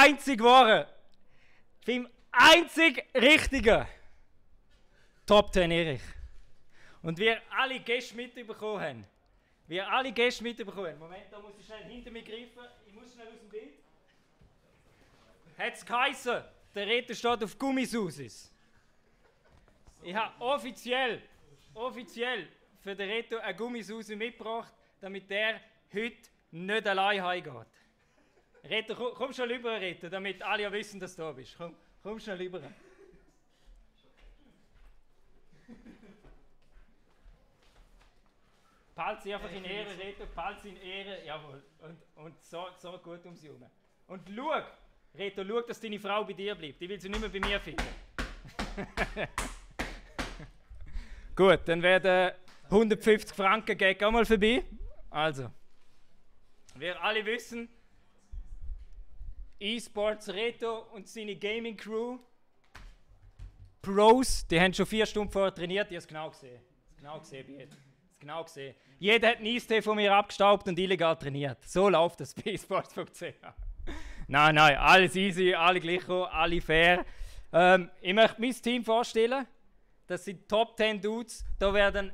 einzig wahren, beim einzig richtigen Top 10 Erich. Und wir alle Gäste mitbekommen haben. Moment, da muss ich schnell hinter mir greifen. Ich muss schnell aus dem Bild. Hat es geheißen, der Reto steht auf Gummisusis. Ich habe offiziell für den Reto eine Gummisusi mitgebracht, damit der heute nicht allein heimgeht. Reto, komm schon rüber, Reto, damit alle ja wissen, dass du da bist. Komm schnell rüber. Behalte sie einfach in Ehre, Reto, behalte sie in Ehre, jawohl. Und so gut um sie herum. Und schau, Reto, schau, dass deine Frau bei dir bleibt. Die will sie nicht mehr bei mir finden. Gut, dann werden 150 Franken Gag auch mal vorbei. Also, wir alle wissen, eSports Reto und seine Gaming Crew, Pros, die haben schon 4 Stunden vorher trainiert, die haben es genau gesehen. Genau gesehen. Jeder hat einen Eistee von mir abgestaubt und illegal trainiert. So läuft das bei eSports.ch. Nein, alles easy, alle gleich, alle fair. Ich möchte mein Team vorstellen. Das sind Top 10 Dudes. Da werden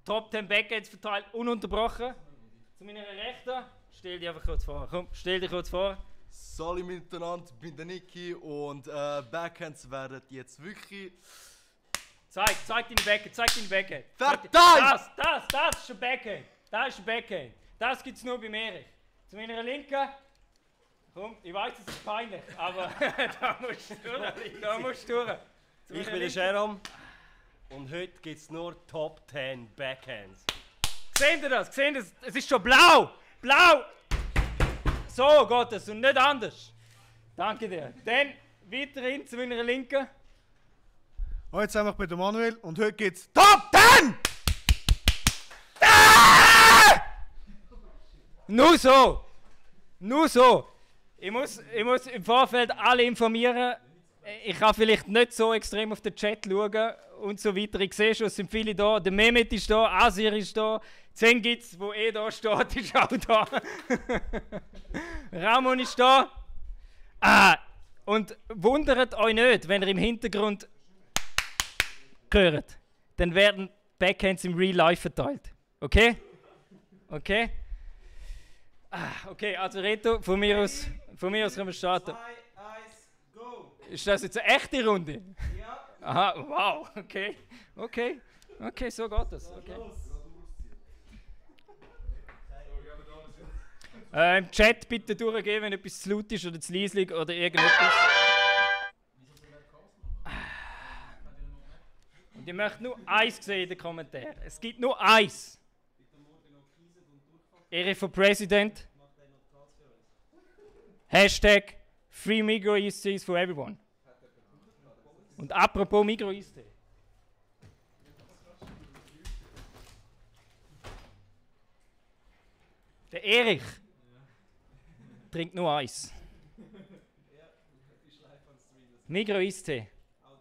Top 10 Backends verteilt, ununterbrochen. Zu meiner Rechten, stell dich einfach kurz vor. Komm, stell dich kurz vor. Salut miteinander, ich bin der Niki und Backhands werden jetzt wirklich... Zeig deine Backhand. Verdammt! Das ist ein Backhand. Das gibt's nur bei Erich. Zu meiner Linken. Komm, ich weiß, es ist peinlich, aber da musst du durch. Ich bin der Jerome und heute gibt es nur Top 10 Backhands. Seht ihr das? Es ist schon blau! Blau! So geht es und nicht anders. Danke dir. Dann weiterhin zu meiner Linken. Hallo zusammen, ich bin der Manuel und heute geht's Top 10! Nur so. Ich muss im Vorfeld alle informieren. Ich kann vielleicht nicht so extrem auf den Chat schauen und so weiter. Ich sehe schon, es sind viele da. Der Mehmet ist da, Asir ist da. Zengitz, wo da steht, ist auch da. Ramon ist da. Und wundert euch nicht, wenn ihr im Hintergrund hört. Dann werden Backhands im Real Life verteilt. Okay? Okay, also Reto, von mir aus können wir starten. 2, 1, go! Ist das jetzt eine echte Runde? Ja. Aha, wow, okay, so geht das. Okay. Im Chat bitte durchgehen, wenn etwas zu laut ist oder zu leislich oder irgendetwas. Und ich möchte nur eins sehen in den Kommentaren. Es gibt nur eins. Ehre for President. Hashtag Free Migros Eastees for everyone. Und apropos Migros Eastee. Der Erich trinkt nur Eis. Migros Eistee.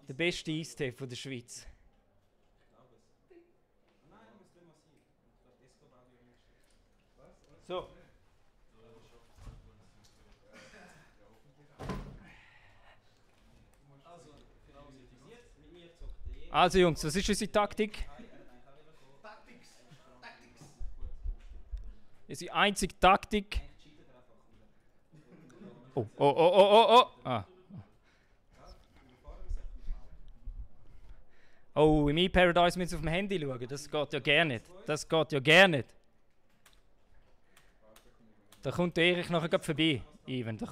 Der beste Eistee von der Schweiz. So. Also Jungs, was ist unsere Taktik? Unsere einzige Taktik. Oh. Oh, im E-Paradise müssen wir auf dem Handy schauen. Das geht ja gar nicht. Da kommt der Erich nachher gerade vorbei, Ivan. Und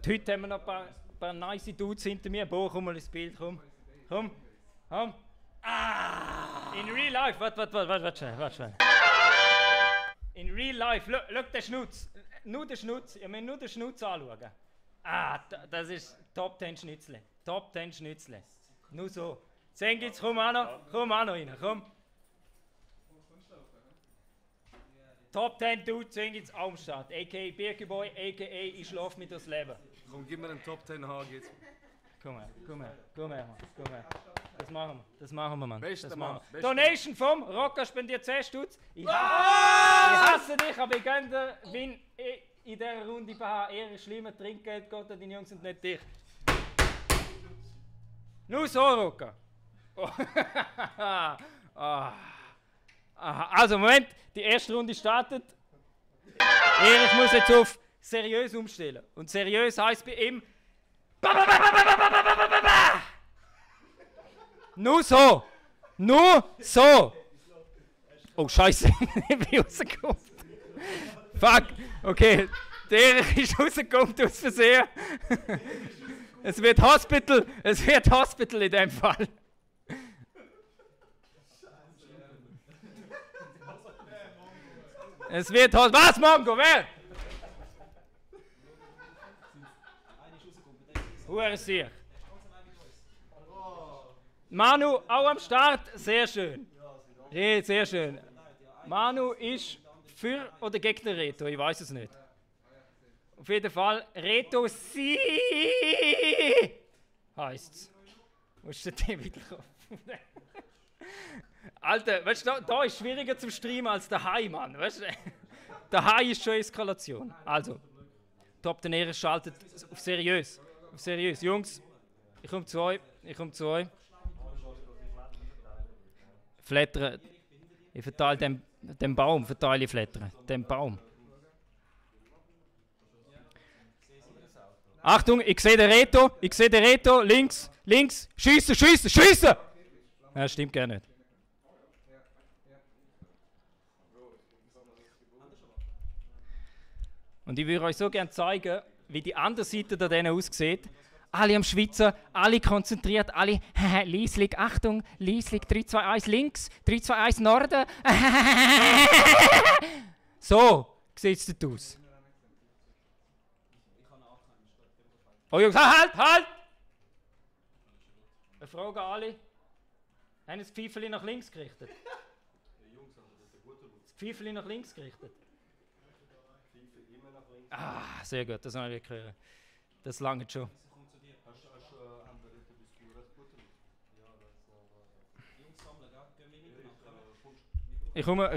heute haben wir noch ein paar nice Dudes hinter mir. Bo, komm mal ins Bild, komm. In real life, warte schnell. In real life, schau den Schnutz. Nur den Schnutz, ich muss nur den Schnutz anschauen. Das ist Top 10 Schnitzel. Nur so. Zengitz, komm auch noch rein, komm. Top 10 Dude, Zengitz auch am Start. A.k.a. Birkeboy, a.k.a. ich schlafe mit das Leben. Komm, gib mir einen Top 10 H, geht's. Komm her. Das machen wir, Mann. Beste Das Mann, machen wir. beste Donation vom Rocker spendiert 10 Stutz. Ich hasse dich, aber ich gönne dir, wenn ich in dieser Runde bei eher schlimmer Trinkgeld geht an die Jungs und nicht dich. Nur so, Rocker. Oh. Also, Moment, die erste Runde startet. Erich muss jetzt auf seriös umstellen. Und seriös heisst bei ihm. Nur so! Nur so! Oh, Scheiße, ich bin rausgekommen. Fuck! Okay, der Erich ist rausgekommen aus Versehen. Es wird Hospital in dem Fall. Es wird Hospital. Was, Mongo? Wer? Sicher. Manu, auch am Start. Sehr schön. Ja, sehr schön. Manu ist für oder gegen den Reto? Ich weiß es nicht. Auf jeden Fall, Reto sie heisst es. Wo ist der wieder drauf? Alter, weißt du, da ist es schwieriger zum Streamen als daheim, Mann. Weißt du? Daheim ist schon Eskalation. Also, Top den Ehre schaltet auf seriös. Auf seriös. Jungs, ich komme zu euch. Flattern. Ich verteile den Baum, flattern. Den Baum. Achtung, ich sehe den Reto. Links. Schiessen! Ja, stimmt gar nicht. Und ich würde euch so gerne zeigen, wie die andere Seite da denen aussieht. Alle am Schweizer, alle konzentriert, alle leislich, Achtung, leislich, 3, 2, 1 links, 3, 2, 1 Norden. So sieht es dort aus. Oh Jungs, halt! Eine Frage an alle. Haben das Pfeifeli nach links gerichtet? Das Pfeifeli nach links gerichtet? Ah, sehr gut, das habe ich gehört. Das langt schon. Ich komme.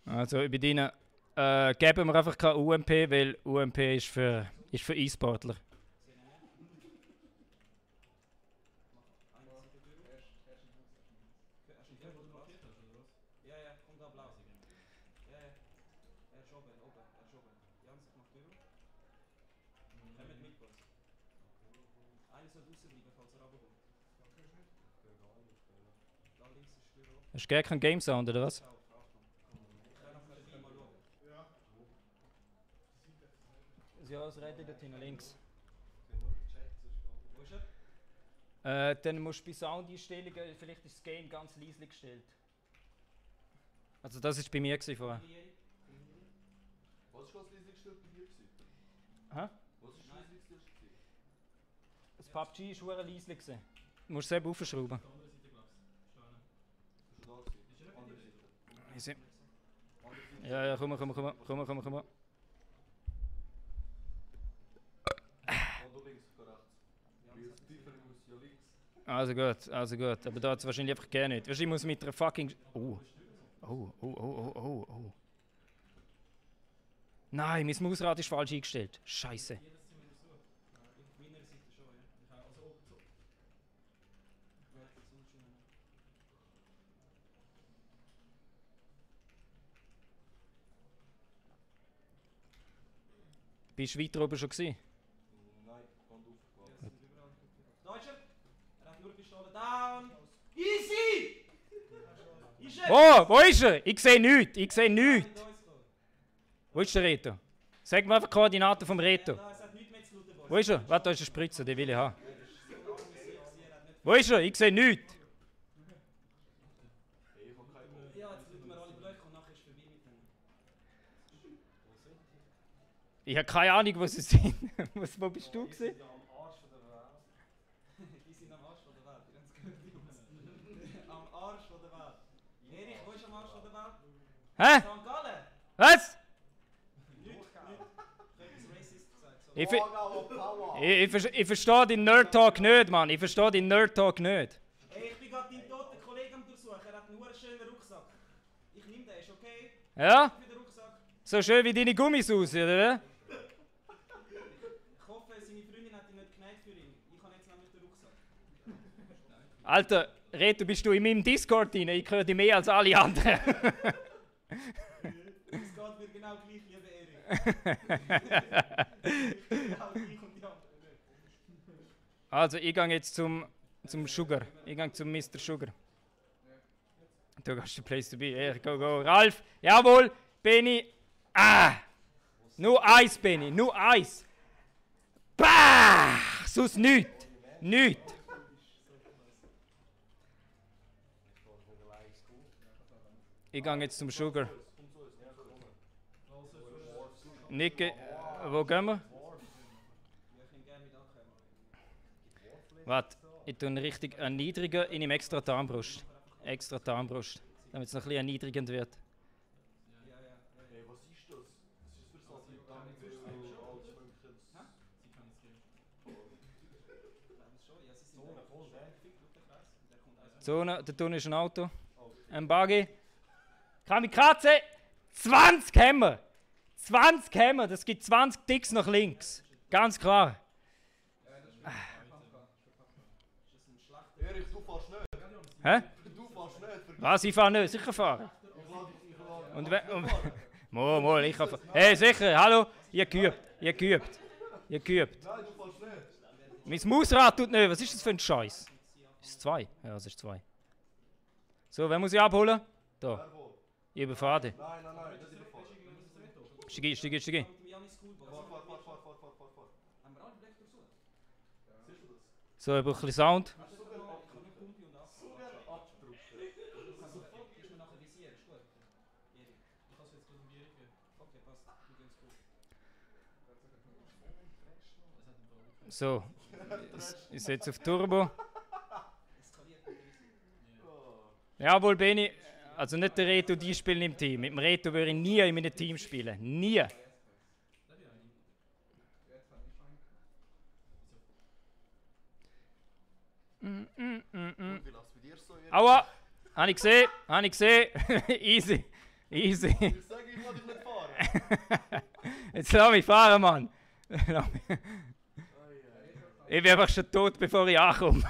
Also ich bediene. Geben wir einfach kein UMP, weil UMP ist für E-Sportler. Hast du gar keinen Game Sound, oder was? Ja, das redet dort hinten links. Dann musst du bei Soundeinstellungen, vielleicht ist das Game ganz leise gestellt. Also das war bei mir vorher. Was ist ganz leise gestellt bei dir? Hä? Was ist leise gestellt? Das PUBG war sehr leise. Du musst es selber aufschrauben. Ja, komm. Also gut. Aber da hat es wahrscheinlich einfach gar nicht. Wahrscheinlich muss mit einer fucking... Oh. Nein, mein Mausrad ist falsch eingestellt. Scheiße. Bist du weiter oben schon gewesen? Nein, kommt auf. Deutscher, er hat nur Pistole down. Easy! Wo ist er? Ich sehe nichts. Wo ist der Reto? Sag mir einfach die Koordinaten vom Reto. Wo ist er? Warte, da ist eine Spritze, die will ich haben. Wo ist er? Ich sehe nichts. Ich habe keine Ahnung, wo sie sind. Wo bist du gewesen? Die sind am Arsch von der Welt. Am Arsch von der Welt. Erich, wo ist am Arsch von der Welt? Hä? St. Gallen. Was? Ich verstehe den Nerd-Talk nicht, Mann. Ich verstehe den Nerd-Talk nicht. Hey, ich bin gerade deinen toten Kollegen am Durchsuchen. Er hat einen hure schönen Rucksack. Ich nehme den, ist okay? Ja? Für den Rucksack. So schön wie deine Gummis aussehen, oder? Ich hoffe, seine Freundin hat ihn nicht geneigt für ihn. Ich habe jetzt nämlich den Rucksack. Alter, Reto, bist du in meinem Discord rein? Ich höre dich mehr als alle anderen. Es geht mir genau gleich, liebe Erik. Genau gleich und die anderen nicht. Also, ich gehe jetzt zum Sugar. Ich gehe zum Mr. Sugar. Du gehst the place to be. Here, go. Ralf, jawohl. Benny. Ah! Nur Eis, Benny. Nur Eis. Bah! Sonst nichts. Nichts. Ich gehe jetzt zum Sugar. Nicke, wo gehen wir? Warte, ich tue ihn richtig erniedrigen in ihm extra die Armbrust. Extra die Armbrust, damit es noch ein bisschen erniedrigend wird. Hey, was ist das? Was ist das für so Zone, da unten ist ein Auto. Ein Buggy. Kamikaze! 20 haben wir! 20 haben wir! Das gibt 20 Ticks nach links. Ganz klar. Erich, du fährst nicht. Hä? Du fährst nicht. Was? Ich fahre nicht, sicher fahren. Und Mal, ich kann fahren. Hey, sicher, hallo? Ihr geübt. Nein, du fährst nicht. Mein Mausrad tut nicht. Was ist das für ein Scheiß? Ist es 2? Ja, es ist 2. So, wer muss ich abholen? Da. Ich überfahre dich. Nein, das ist überfahren. Steig ein. Mit dem Janis Schoolboy. Fahr. Haben wir alle Blech durchsucht? Siehst du das? So, ich brauche ein bisschen Sound. Ich kann einen Pumpi und ab. Ist mir nachher visier, ist gut. Erik. Ich kann es jetzt gut um Erik führen. Okay, passt. Wir gehen gut. So. Ich setze auf Turbo. Eskaliert. Jawohl, Benni. Also nicht der Reto, die spielen im Team. Mit dem Reto würde ich nie in meinem Team spielen. Nie. Wie lass bei dir so, Erich? Aua! Habe ich gesehen. Easy. Ich sage, ich will dich nicht fahren. Jetzt lass mich fahren, Mann. Ich bin einfach schon tot, bevor ich ankomme.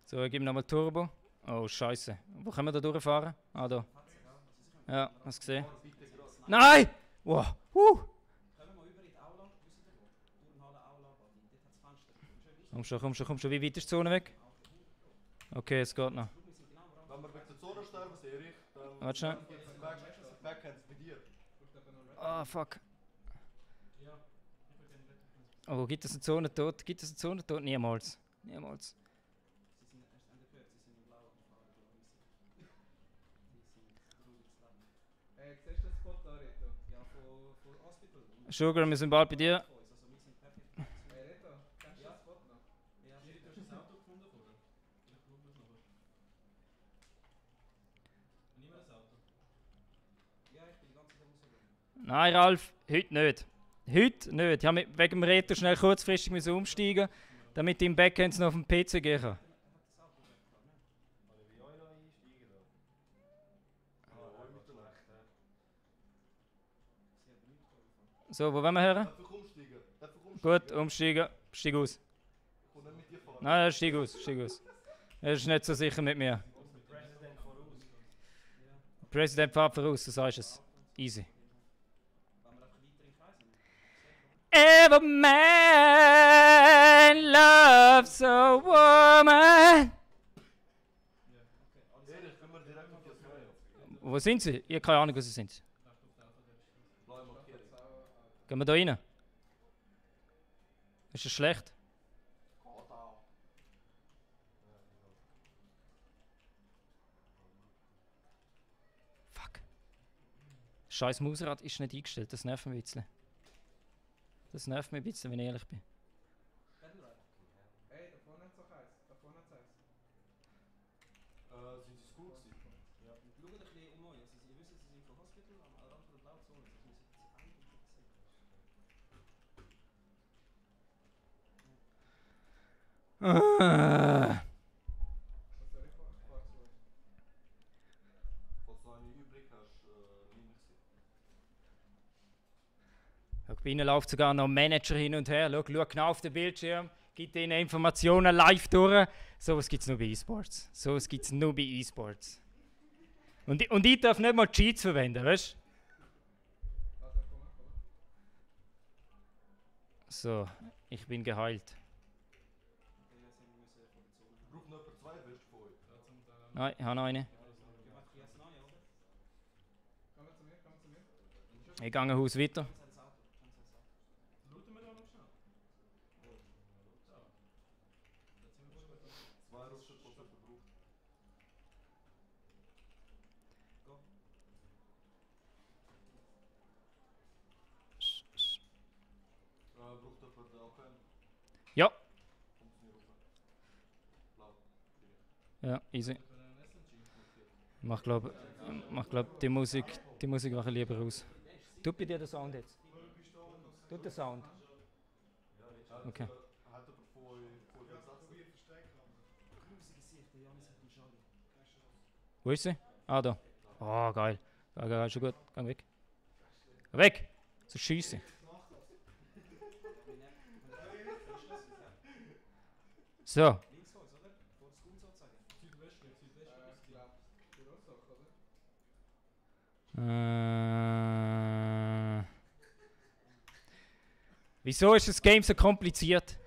So, ich gebe nochmal Turbo. Oh, Scheiße. Wo können wir da durchfahren? Ah, da. Ja, hast du gesehen? Nein! Wow. Können wir mal über in die Aula? Wisst ihr wo? Turnhalle Aula, dort hat es Fenster. Komm schon. Wie weit ist die Zone weg? Okay, es geht noch. Wenn wir wegen der Zone sterben, Erich, dann Warte schnell. gibt es Backhands bei dir. Ah, fuck. Oh, gibt es eine Zone tot? Niemals. Sie sind, hast du gehört, sie sind im Blau und fahren durch. Siehst du den Spot da, Reto? Ja, von Hospital. Sugar, wir sind bald bei dir. Also wir sind perfekt. Hey Reto, kennst du den Spot noch? Ja, Erik, du hast das Auto gefunden vorher? Vielleicht schauen wir es nachher. Nimm mir das Auto. ja, ich bin die ganze Zeit rausgegangen. Nein, Ralf, heute nicht. Heute nicht. Ich habe wegen dem Reto schnell kurzfristig müssen umsteigen, damit ich im Backend noch auf den PC gehen kann. So, wo wollen wir her? Einfach umsteigen. Gut, umsteigen. Steig aus. Ich kann nicht mit dir fahren. Nein, steig aus. Er ist nicht so sicher mit mir. Präsident fährt voraus, so sagst du es. Easy. Wenn wir einfach weiter im Kreis sind. Every man loves a woman. Erich, können wir direkt mit dir fahren? Wo sind sie? Ich habe keine Ahnung, wo sie sind. Blau markiert. Gehen wir da rein? Ist das schlecht? Fuck. Scheiß Mausrad ist nicht eingestellt, das nervt mich ein bisschen. Das nervt mich ein bisschen, wenn ich ehrlich bin. Hey, da vorne hat es auch eins. Da vorne hat es eins. Sind sie cool gewesen? Schau, Ah. Falls du eine übrig hast, nimm ich sie. Bei ihnen läuft sogar noch ein Manager hin und her. Schau genau auf den Bildschirm, gibt ihnen Informationen live durch. So was gibt es nur bei E-Sports. So was gibt es nur bei E-Sports. Und ich darf nicht mal Cheats verwenden, weißt du? So, ich bin geheilt. Braucht noch jemand zwei Würste von euch? Nein, ich habe noch eine. Ich gehe ein Haus weiter. Zwei Russen, was jemand braucht. Braucht jemand den AKM? Ja. Kommt zu mir rauf. Blau. Ja, easy. Mach glaub die Musik mache ich lieber aus. Tut bei dir den Sound jetzt? Tut den Sound? Okay. Hat jemand von euch Satz? Wo ist sie? Ah, da. Oh, geil. Geil, schon gut. Geh weg. Geh weg! So schieße. So. Wieso ist das Game so kompliziert?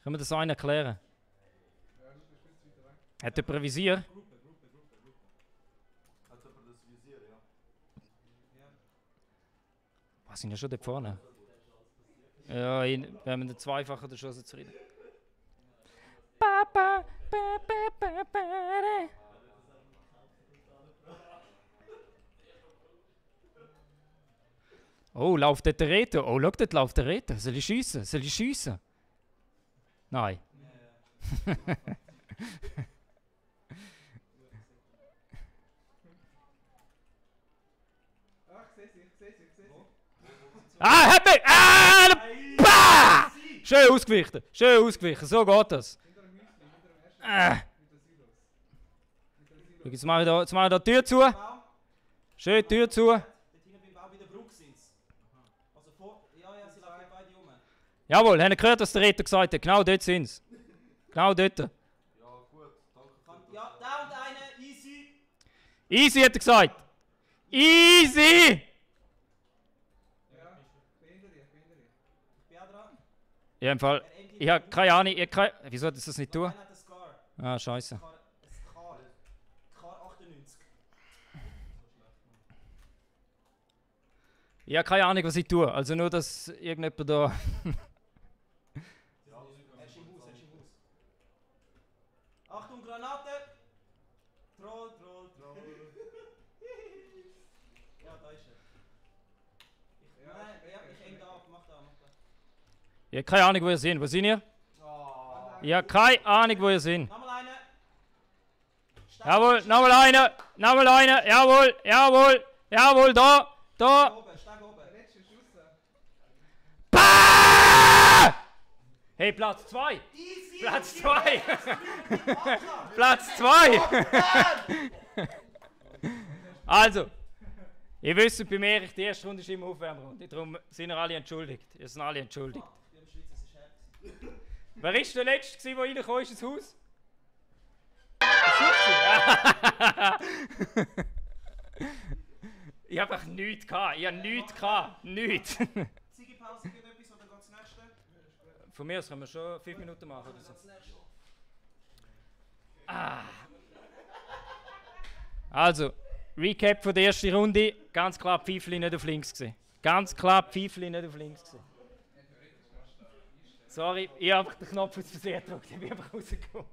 Können wir das einen erklären? Hat jemand ein Visier? Hat jemand das Visier, ja? Was sind ja schon da vorne? Ja, wir haben den Zweifachen der Chance zu reden. Oh, läuft dort der Reto? Oh, schau, dort läuft der Reto. Soll ich schiessen? Soll ich schiessen? Nein. Ah, hat mich! Ah! Bah! Schön ausgewichen, schön ausgewichen. So geht das. Schau, jetzt mache ich da die Tür zu. Schön die Tür zu. Jawohl, haben Sie gehört, was der Retter gesagt hat? Genau dort sind sie. Genau dort. Ja, gut, danke. Ja, da und eine, easy. Easy hat er gesagt. Easy! Ja, behindere dich. Ich bin auch dran. Ja, im Fall. Ich habe keine Ahnung. Wieso hat das nicht tun? Einer hat einen Scar. Ah, scheiße. Scar 98. Ich habe keine Ahnung, was ich tue. Also nur, dass irgendjemand da. Er ist im Haus. Achtung, Granate! Troll. Ja, da ist er. Ich häng da ab, mach da. Ich habe keine Ahnung, wo ihr seid. Wo sind ihr? Ich habe keine Ahnung, wo ihr seid. Nochmal eine. Jawohl, nochmal eine. Jawohl, da. Steig oben. Letzte Schuss. Bah! Hey, Platz 2. Easy! Platz 2. Platz 2. Also, ihr wisst, bei mir, die erste Runde ist immer Aufwärmrunde. Darum sind ihr alle entschuldigt. Ihr seid alle entschuldigt. Wir haben Schweiz, es ist hart. Wer war der Letzte, der reingekommen ist ins Haus? Ich habe einfach nichts gehabt. Ich habe nichts gehabt. Nichts. Ziegepause geht etwas oder geht's nächste? Von mir aus können wir schon 5 Minuten machen oder so. Geht's nächste? Also, Recap von der ersten Runde. Ganz klar, Pfeifli nicht auf links gewesen. Ganz klar, Pfeifli nicht auf links gewesen. Sorry, ich habe einfach den Knopf aus Versehen gedrückt. Ich bin einfach rausgekommen.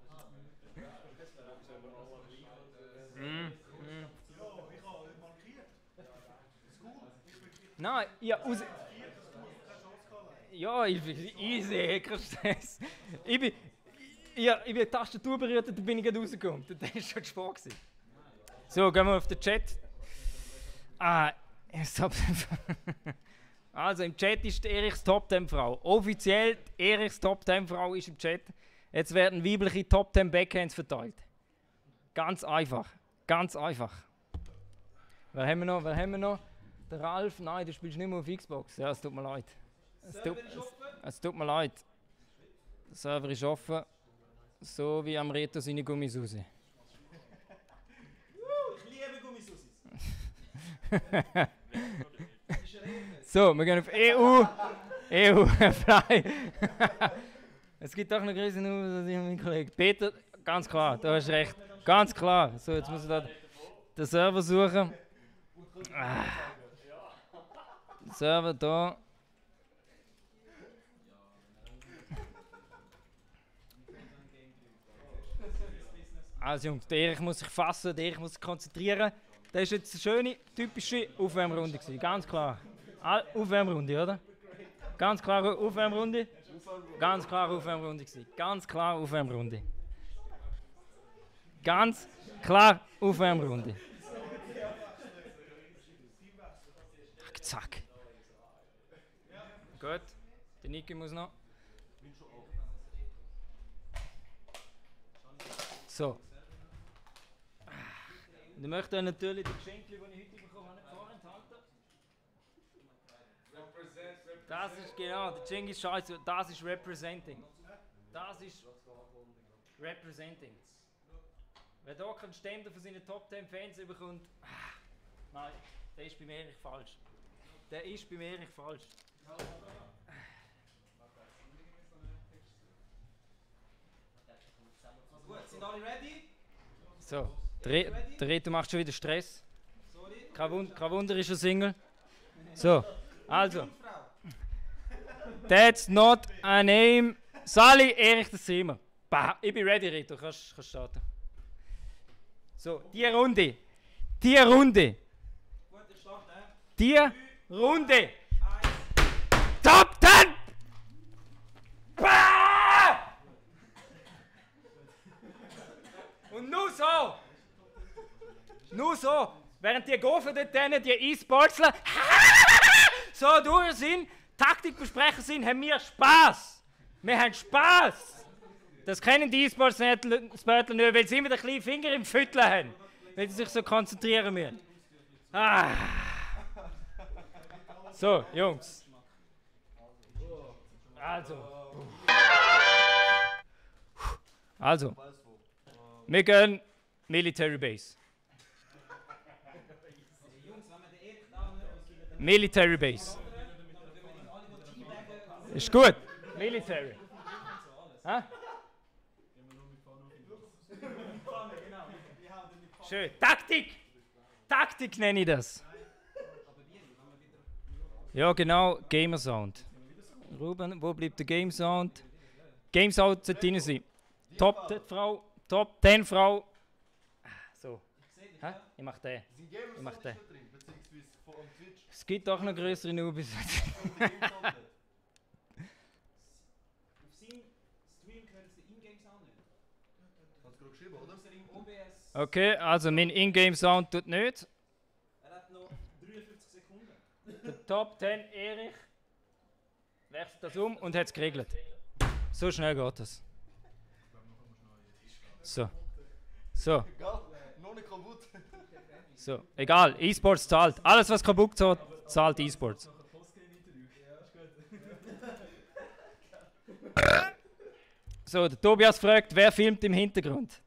Nein, ja, raus. Ja, easy, kein Stress. Ich bin die Tastatur berührt und dann bin ich gerade rausgekommen. Das war schon Spaß gewesen. So, gehen wir auf den Chat. Also im Chat ist Erichs Top 10 Frau. Offiziell Erichs Top 10 Frau ist im Chat. Jetzt werden weibliche Top 10 Backhands verteilt. Ganz einfach. Ganz einfach. Wer haben wir noch? Wer haben wir noch? Der Ralf? Nein, du spielst nicht mehr auf Xbox. Ja, es tut mir leid. Es tut mir leid. Der Server ist offen. So wie am Reto seine Gummisauce. Ich liebe Gummisusis. So, wir gehen auf EU. EU, Fly. Es gibt doch eine größere Nummer, als ich und mein Kollege. Peter, ganz klar, du hast recht. Ganz klar. So, jetzt muss ich da den Server suchen. Ah. Server da. Also Jungs, der Erich muss sich fassen, der Erich muss sich konzentrieren. Das ist jetzt eine schöne, typische Aufwärmrunde gewesen, ganz klar. Aufwärmrunde, oder? Ganz klar Aufwärmrunde. Ganz klar Aufwärmrunde gewesen. Ganz klar Aufwärmrunde. Ganz klar Aufwärmrunde. Zack. Gut, der Niki muss noch. So. Und ich möchte euch natürlich die Geschenke, die ich heute bekommen habe, nicht vorenthalten. Das ist genau, der Cengiz Scheiße, das ist Representing. Das ist Representing. Wer da keinen Ständer von seinen Top 10 Fans bekommt, nein, der ist bei mir nicht falsch. Der ist bei mir nicht falsch. Gut, sind alle ready? So, der Reto macht schon wieder Stress. Sorry. Kein Wunder, ist er Single. So, also. That's not a name. Sally, Erich, das sind wir. Bah, ich bin ready, Reto, kannst starten. So, die Runde. Die Runde. Guter Start, Die Runde. 1. Top 10! Bah! Und nur so. Nur so. Während die Gofen dort hinten, die E-Sportsler so durch sind, Taktikbesprecher sind, haben wir Spaß. Wir haben Spaß. Das kennen die E-Sportsler nicht, weil sie immer den kleinen Finger im Fütteln haben. Weil sie sich so konzentrieren müssen. Ah. So, Jungs. Also, wir gehen Military Base. Military Base. Ist gut. Military. Hä? Schön. Taktik! Taktik nenne ich das. Ja, genau. Gamer Sound. Ruben, wo bleibt der Game Sound? Game Sound sollte drin sein. Top 10 Frau. Top 10 Frau. So. Hä? Ich mach den. Ich mach den. Es gibt auch noch größere Nubis. Auf seinem Stream können Sie Ingame Sound nicht. Hast du gerade geschrieben, oder? OBS. Okay, also mein Ingame Sound tut nicht. Er hat noch 53 Sekunden. Der Top 10 Erich wechselt das um und hat es geregelt. So schnell geht das. So. So. Egal, noch nicht kaputt. So. Egal, E-Sports zahlt. Alles was kaputt geht, zahlt E-Sports. So, der Tobias fragt, wer filmt im Hintergrund?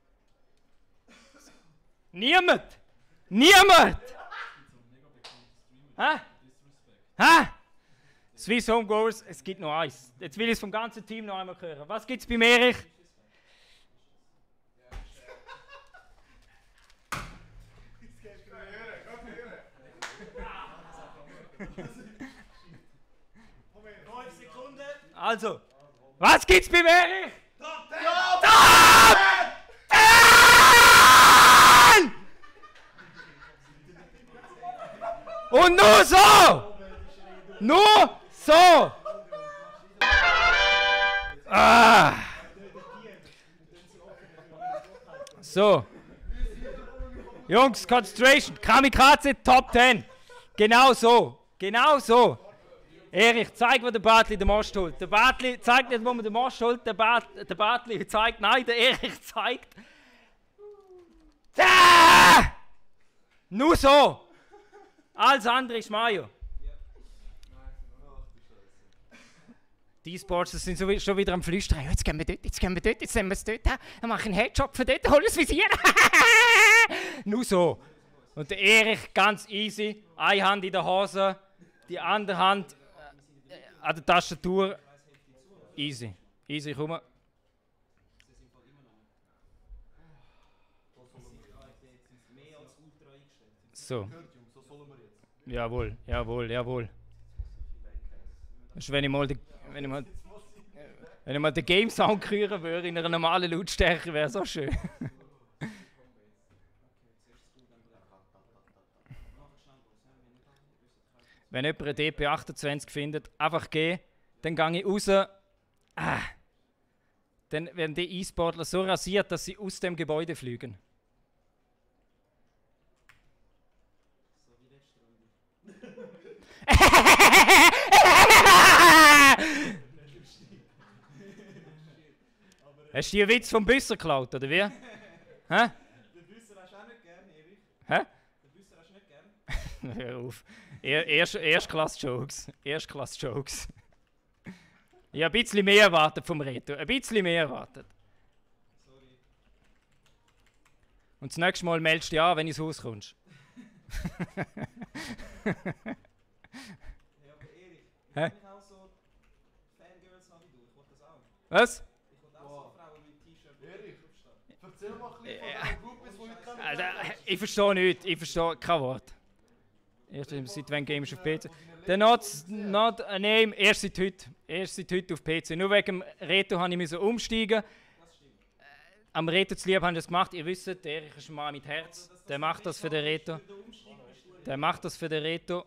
Niemand! Niemand! Hä? Hä? Swiss Homegoers, es gibt noch eins. Jetzt will ich es vom ganzen Team noch einmal hören. Was gibt es bei Erich? Also, was gibt's bei Erich? Top 10! Und nur so! Nur so! Ah. So. Jungs, Concentration. Kamikaze Top 10. Genau so. Genau so. Erich, zeig, wo der Bartli den Most holt. Der Bartli zeigt nicht, wo man den Most holt. Der Bartli zeigt, nein, der Erich zeigt. Ah! Nur so. Alles andere ist Mayo. Die Sports sind schon wieder am Flüstern. Jetzt gehen wir dort, jetzt gehen wir dort, jetzt nehmen wir es dort. Dann mache ich einen Headshot von dort, hol das Visier. Nur so. Und der Erich ganz easy. Eine Hand in der Hose, die andere Hand an der Tastatur. Easy. Easy, komm. So. Jawohl, jawohl, jawohl. Das ist, wenn ich mal den Game Sound hören würde in einer normalen Lautstärke, wäre so schön. Wenn jemand eine DP28 findet, einfach gehen, dann gehe ich raus. Dann werden die E-Sportler so rasiert, dass sie aus dem Gebäude fliegen. Hast du die Witz vom Büsser geklaut, oder wie? Hä? Den Büsser hast du auch nicht gern, Erich. Hä? Den Büsser hast du nicht gern. Hör auf. Erstklass-Jokes. Erstklass-Jokes. Ich habe ein bisschen mehr erwartet vom Reto. Ein bisschen mehr erwartet. Sorry. Und das nächste Mal meldest du dich an, wenn du ins Haus kommst. Hey, aber Erich, ich Hä? will mich auch so Fangirls haben wie du. Ich will das auch. Was? Ich will auch so Frauen mit T-Shirt Erich. draufstehen. Erzähl mal ein bisschen von deinen Groupies, die heute kommen. Alter, ich verstehe nichts. Ich verstehe kein Wort. Erst seit wann gamest du auf PC? Der not a name, erst seit heute. Erst seit heute auf PC. Nur wegen dem Reto musste ich umsteigen. Am Reto zu lieb haben wir das gemacht. Ihr wisst, der Erich ist ein Mann mit Herz. Der macht das für den Reto. Der macht das für den Reto.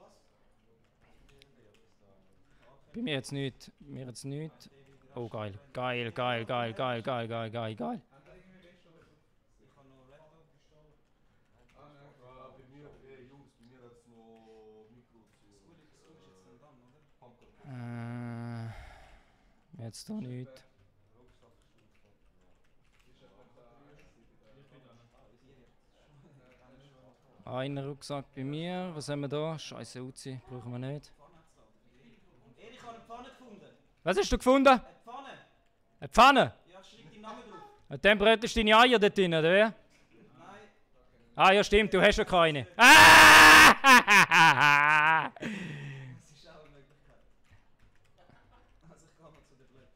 Bei mir jetzt nicht. Bei mir jetzt nicht. Oh geil. Geil, geil, geil, geil, geil, geil, geil, geil. Jungs, bei mir hat es noch Mikro zu. Jetzt da nicht. Ein Rucksack bei mir. Was haben wir da? Scheiße Uzi, brauchen wir nicht. Erich, ich habe eine Pfanne gefunden. Was hast du gefunden? Eine Pfanne? Eine Pfanne? Ja, schreib deinen Namen drauf. Und dann brätest du deine Eier dort drin, oder wie? Nein. Ah ja, stimmt, du hast ja keine. Ah! Das ist auch eine Möglichkeit. Also ich gehe mal zu der Blöd.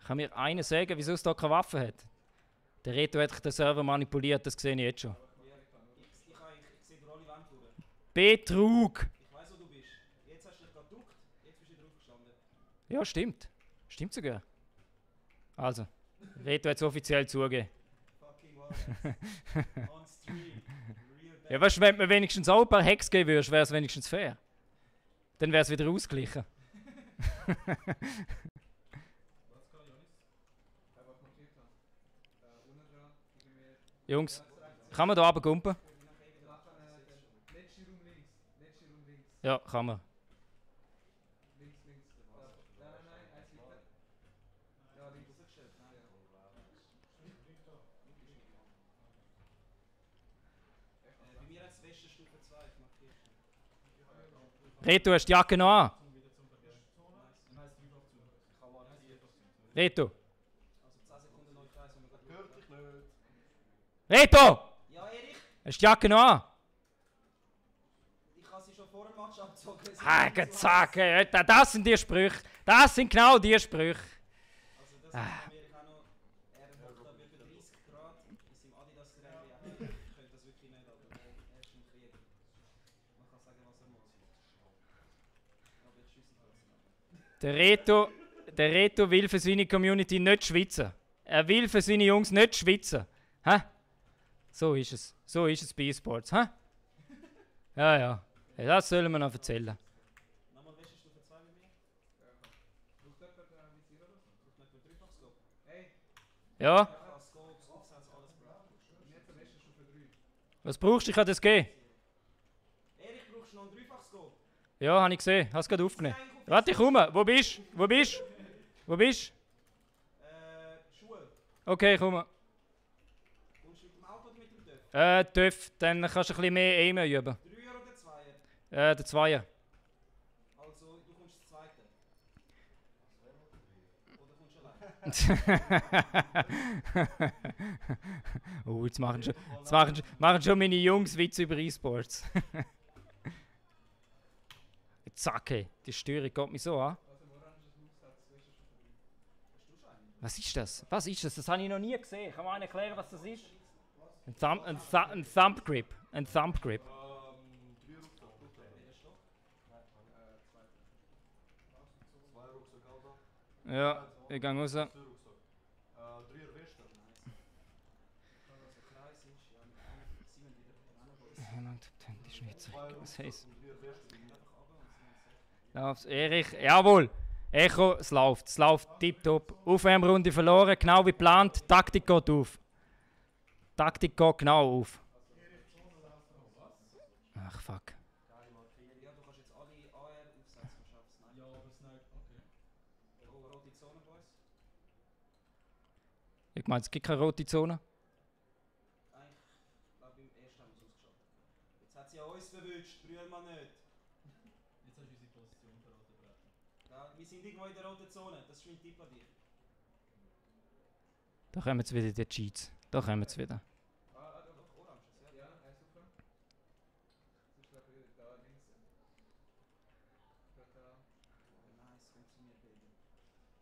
Kann mir einer sagen, wieso es da keine Waffe hat? Der Reto hat den Server manipuliert, das sehe ich jetzt schon. Ich sehe durch alle Wände durch. Betrug! Ich weiß, wo du bist. Jetzt hast du dich gerade geduckt, jetzt bist du drauf gestanden. Ja, stimmt. Stimmt sogar. Also, Reto hat es offiziell zugegeben. Fucking Warriors. On stream. Real bad. Ja, weißt du, wenn du mir wenigstens auch ein paar Hacks geben würdest, wäre es wenigstens fair. Dann wäre es wieder ausgeglichen. Jungs, kann man da runtergumpen? Letzte Raum links. Letzte Raum links. Ja, kann man. Links, links. Nein, nein, eins weiter. Ja, links. Bei mir hat es Wäschestufe 2 markiert. Reto, hast du die Jacke noch an? Reto! Also 10 Sekunden noch Kreis, wenn wir gerade Hört dich nicht. Reto! Ja, Erich, Hast du die Jacke noch an? ich habe sie schon vor dem Match abgezogen. Es ist Haken, so zack, Alter, das sind die Sprüche. Das sind genau die Sprüche. Also das ist bei mir auch noch, er hat da über 30 Grad, ist im Adidas Rally, ich könnte das wirklich nicht, aber er ist im Krieg. Man kann sagen, was er muss. Aber jetzt schiessen trotzdem. Der Reto will für seine Community nicht schwitzen. Er will für seine Jungs nicht schwitzen. Hä? So ist es. So ist es bei E-Sports. Hä? Ja, ja. Das sollen wir noch erzählen. Nochmal Wäschestufe 2 bei mir. Braucht jemand Visier oder so? Braucht nicht mehr Dreifachscope. Hey, Ja? Ja, Scopes, Aufsatz, alles braucht. und jetzt eine Wäschestufe 3. Was brauchst du? Ich kann das geben. brauchst du noch ein dreifaches Goal. Ja, habe ich gesehen. Hast gerade aufgenommen. Warte, ich komme. Wo bist du? Wo bist du? Wo bist du? Schule. Okay, ich komme. Kommst du mit dem Auto oder mit dem Töff? TÜV, dann kannst du ein bisschen mehr Aimen üben. Dreier oder Zweier? Der Zweier. Also, du kommst das Zweite. Oder kommst du allein? Oh, jetzt machen schon meine Jungs Witze über E-Sports. Zack, hey, die Störung geht mich so an. Was ist das? Was ist das? Das habe ich noch nie gesehen. Kann mir einer erklären, was das ist? Ein Thumb Grip. Ein Thumb Grip. Ja, ich gehe raus. Die Schweizer. Was heisst? Lauf's, Erich, jawohl! Echo, es läuft tipptopp. Aufwärmrunde verloren, genau wie geplant. Taktik geht auf. Taktik geht genau auf. Ach fuck. Ja, du kannst jetzt alle AR aufsetzen, du schaffst es. Ja, aber Snipe, okay. Oh, rote Zone, Boys. Ich meine, es gibt keine rote Zone. Ich glaube, im ersten haben wir es ausgeschaltet. Jetzt hat sie ja uns verwünscht, brüll mal nicht. Jetzt hast du unsere Position verraten, Bretten. Ja, wir sind irgendwo in der roten Zone, das ist mein Tipp an dich. Da kommen jetzt wieder die Cheats. Da kommen jetzt wieder. Doch, orange, ja. super. Das ist glaube ich da links. Nice, funktioniert, Baby.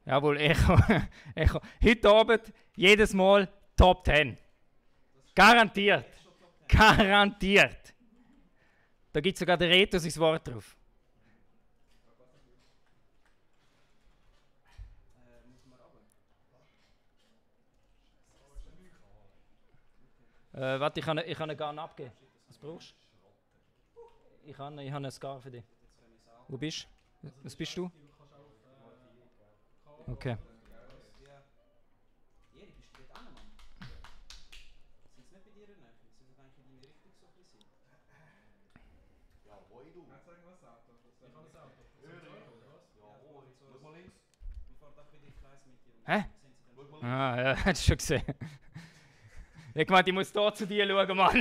Jawohl, Echo. Echo. Heute Abend, jedes Mal Top 10. Garantiert. Garantiert. Da gibt es sogar den Reto sein Wort drauf. Muss man runter? Warte, ich kann einen Garn abgeben. Was brauchst du? Ich habe einen Scar für dich. Wo bist du? Was bist du? Okay. Ja. Erik, bist du dort an, Mann? Sind sie nicht bei dir in der Nähe? Sind sie eigentlich in deine Richtung so ein bisschen? Ja, wo du? Kannst du irgendwas sagen? Ich habe ein Auto. Oder was? Ja, wo? Schau mal links. Wir fahren doch wieder im Kreis mit dir. Hä? Sind sie dann Schau schon? mal Ah, ja, hast du schon gesehen. Ich meinte, ich muss hier zu dir schauen, Mann.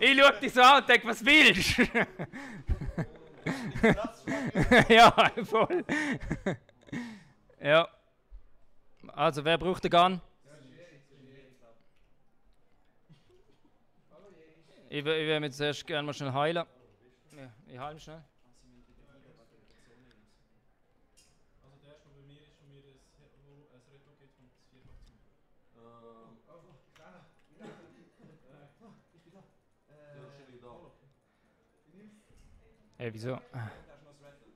Ich schaue dich so an und denke, was willst du? Ja, voll. Ja. Also, wer braucht den Gun? Ich will mich zuerst gerne mal schnell heilen. Ja, ich heile mich schnell. Also der erste, der bei mir ist, von mir ein Retro-Kit von 4 zu. Hey, wieso? Da ist noch das Rattle.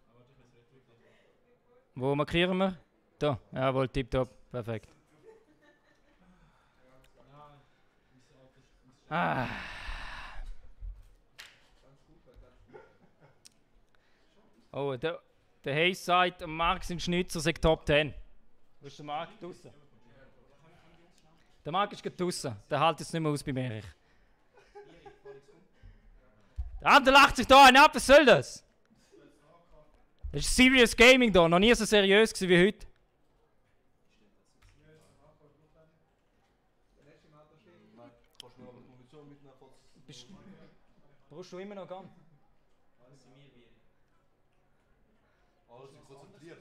Aber warte, ich will das Retro-Kit. Wo markieren wir? Da. Jawohl, tipptopp. Perfekt. Nein, mein Auto ist... Ah. Oh, der Hayes sagt, Marc sind Schnitzer, sagt Top 10. Wo ist der Marc? Draussen. Der Marc ist gerade draussen. Der hält jetzt nicht mehr aus bei Erich. Der andere lacht sich da einen ab, was soll das? Das ist Serious Gaming da, noch nie so seriös gewesen wie heute. Kannst du mir aber die Munition mitnehmen, falls... Brauchst du immer noch Gun? Alles in mir, wie Erik. Alles sind konzentriert.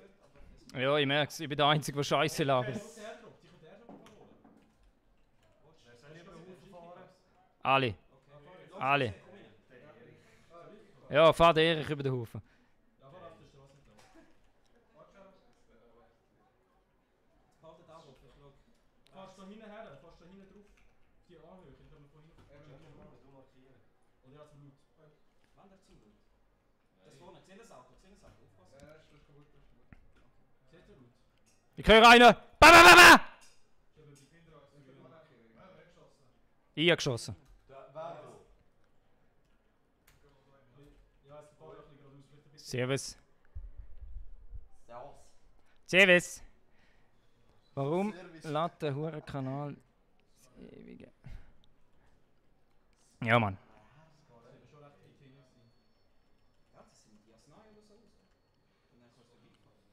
Ja, ich merke es. Ich bin der Einzige, der Scheiße labert. Die kommt der schon verloren. Alle. Alle. Ja, fahr den Erich über den Haufen. Ja, fahr auf der Straße entlang. Haltet ab, ich schau. Fährst du da hinten her, fährst du da hinten drauf. Die Anhöhe, dann können wir von hinten... Oder ja, zum Blut. Wander zum Blut. Das vorne, seht das Auto, aufpassen. Ja, das ist kaputt, das ist kaputt. Seht ihr Blut? Ich höre einen. Ba, ba, ba, ba! Ich habe die Kinder aus dem Blut. Ich habe geschossen. Wer wo? Ja, es fährt ein bisschen geradeaus, vielleicht ein bisschen... Servus. Servus. Servus. Warum Servus. lädt der Hurenkanal das Ewige? Ja, Mann. Schon recht weit hinten sein. Ja, das sind die Jasnai oder so. Und dann kannst du vorbeifahren.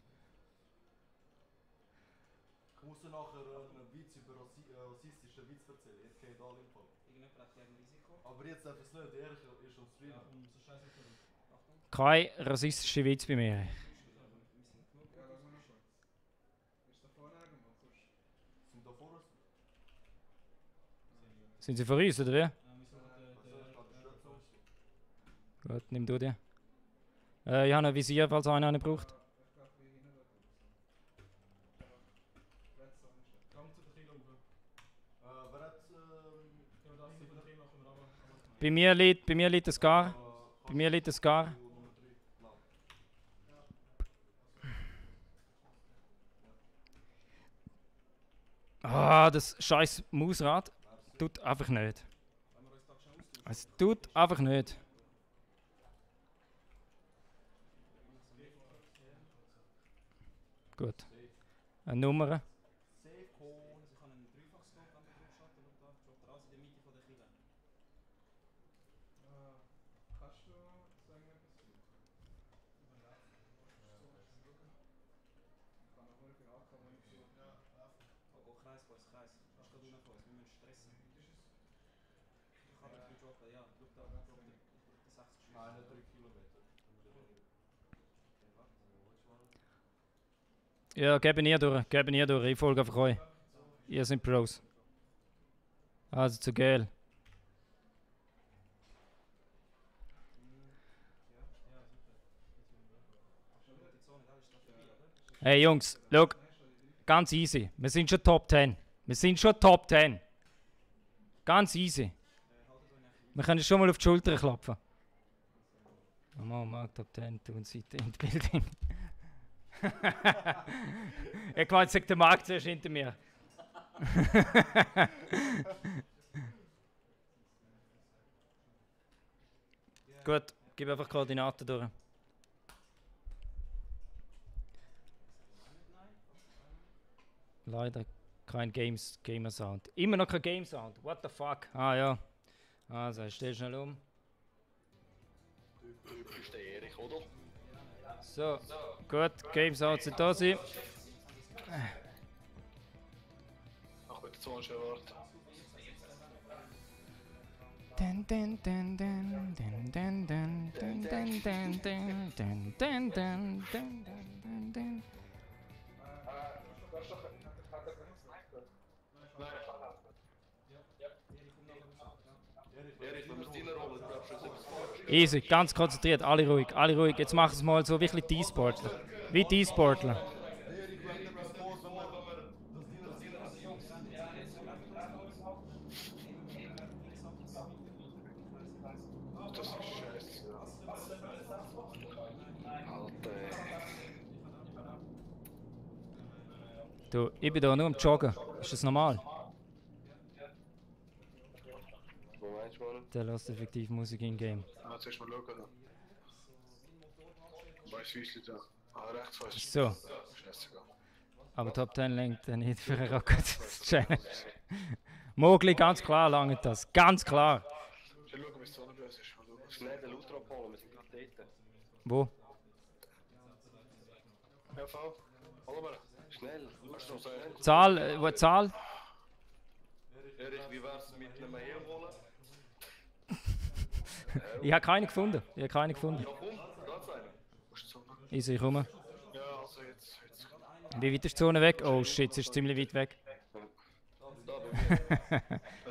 Ich muss dir nachher einen Witz über rassistischen Witz erzählen. Jetzt geht alle im Fall. Irgendjemand hat gegen Risiko. Aber jetzt darf es nicht, er ist am Streamen. Ja, und so scheiße für dich. Kein rassistischer Witz bei mir. Ja, lass mal noch kurz. Ist da vorne irgendwo? Sonst... Sind da vorne? Sind sie vor uns, oder wie? Wir suchen Gut, nimm du die. Ich habe ein Visier, falls einer einen braucht. Ich glaube, wie hinten da drauf. Redstone ist das. Gang zu den Kilo rauf. Wer hat... Ja, das sind von den Kilo können wir aber. Bei mir liegt das Gar. Bei mir liegt das Gar. Ah, das scheiß Mausrad tut einfach nicht. Es tut einfach nicht. Gut. Eine Nummer. Also ich habe einen Dreifachscope an der Griffschatten und da schaut er aus in der Mitte von der Kille. Kannst du sagen, etwas suchen? Ich kann noch mal für AK, wenn ich suche. Oh, Kreis, Boys, Kreis. Das ist gerade unten von uns, wir müssen stressen. Ich kann nicht droppen, ja. Schau da, ich brauche die 60 Schüsse. 3 Kilometer. Ja, geben ihr durch. Ich folge einfach euch. Ihr seid Pros. Also zu Gel. Hey Jungs, schau. Ganz easy. Wir sind schon Top 10. Ganz easy. Wir können schon mal auf die Schulter klopfen. Mark Top 10, tun Seite in Building. Ich meine, sagt der Markt zuerst hinter mir. Gut, gib einfach Koordinaten durch. Leider kein Gamer Sound. Immer noch kein Game Sound. What the fuck? Ah ja. Also, ich stell schnell um. Du bist der Erich, oder? So, gut, Game Sound sind da sein. Ach gut, jetzt warst du erwartet. Erich, wenn wir es reinrollen, glaubst du, dass etwas falsch ist? Easy, ganz konzentriert, alle ruhig. Jetzt machen wir es mal so wirklich die E-Sportler. Wie die E-Sportler. Das ist scheiße. Alter. Du, ich bin da nur am Joggen. Ist das normal? Was meinst du, Mann? Der lässt effektiv Musik in-game. Ah, zuerst mal schauen. Weißt du, wie ist das da? Ah, rechts weißt du. So. Scheißegal. Aber Top 10 lenkt er nicht für eine Rocket Challenge. Mogli, ganz klar langt das. Ganz klar. Schau, wie es so böse ist. Schnell den Luther abholen, wir sind gerade dort. Wo? Ja, V. Hallo, Mann. Schnell. Hast du noch so einen? Zahl, Zahl? Erich, wie wär's mit einem Herholen? Ich habe keine gefunden. Ja, komm, ganz einen. Musst du so machen? Easy, ich komme. Ja, also jetzt. Wie weit ist die Zone weg? Oh shit, sie ist ziemlich weit weg. Da bei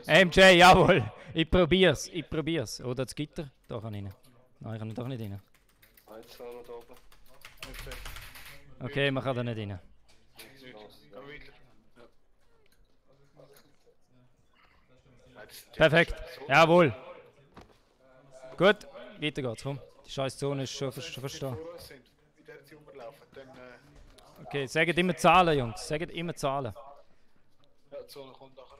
mir. MJ, jawohl. Ich probier's. Oder das Gitter? Da kann ich rein. Nein, ich kann doch nicht rein. Eins noch da oben. Perfekt. Okay, man kann da nicht rein. Geh weiter. Ja. Perfekt. Jawohl. Gut, weiter geht's. Komm. Die scheiß Zone ist schon Wenn fast sie da. vor uns sind, in der sie rumlaufen, dann. Okay, sagt immer Zahlen, Jungs. Sagt immer Zahlen. Ja, die Zone kommt nachher.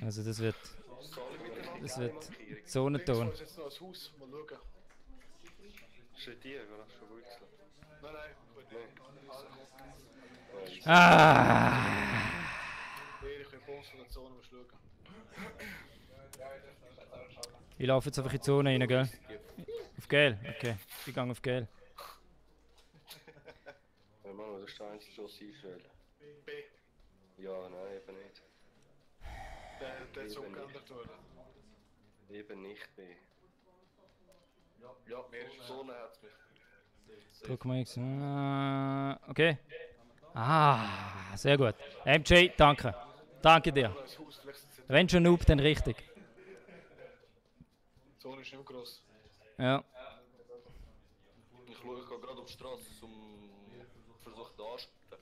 Also das wird Zahlen miteinander. Das wird Links Zonenton. ist jetzt noch ein Haus, mal schauen. Steht dir, oder? Schon gut. Nein, nein, gut. Ah! Erich, wir brauchen so eine Zone, musst du schauen. Ich laufe jetzt einfach in die Zone rein, gell? Auf Gel? Okay, ich gehe auf Gel. Ja, Mann, das ist der einzige Schuss einstellen. B. Ja, nein, eben nicht. Der ist umgeändert worden. Eben nicht B. Ja, Zone hat es mich. Guck mal jetzt. Okay. Ah, sehr gut. MJ, danke. Danke dir. Wenn schon Noob, dann richtig. Die Zone ist nicht mehr gross. Ja. Ich gehe gerade auf die Straße, um versuchen den Arsch zu bieten.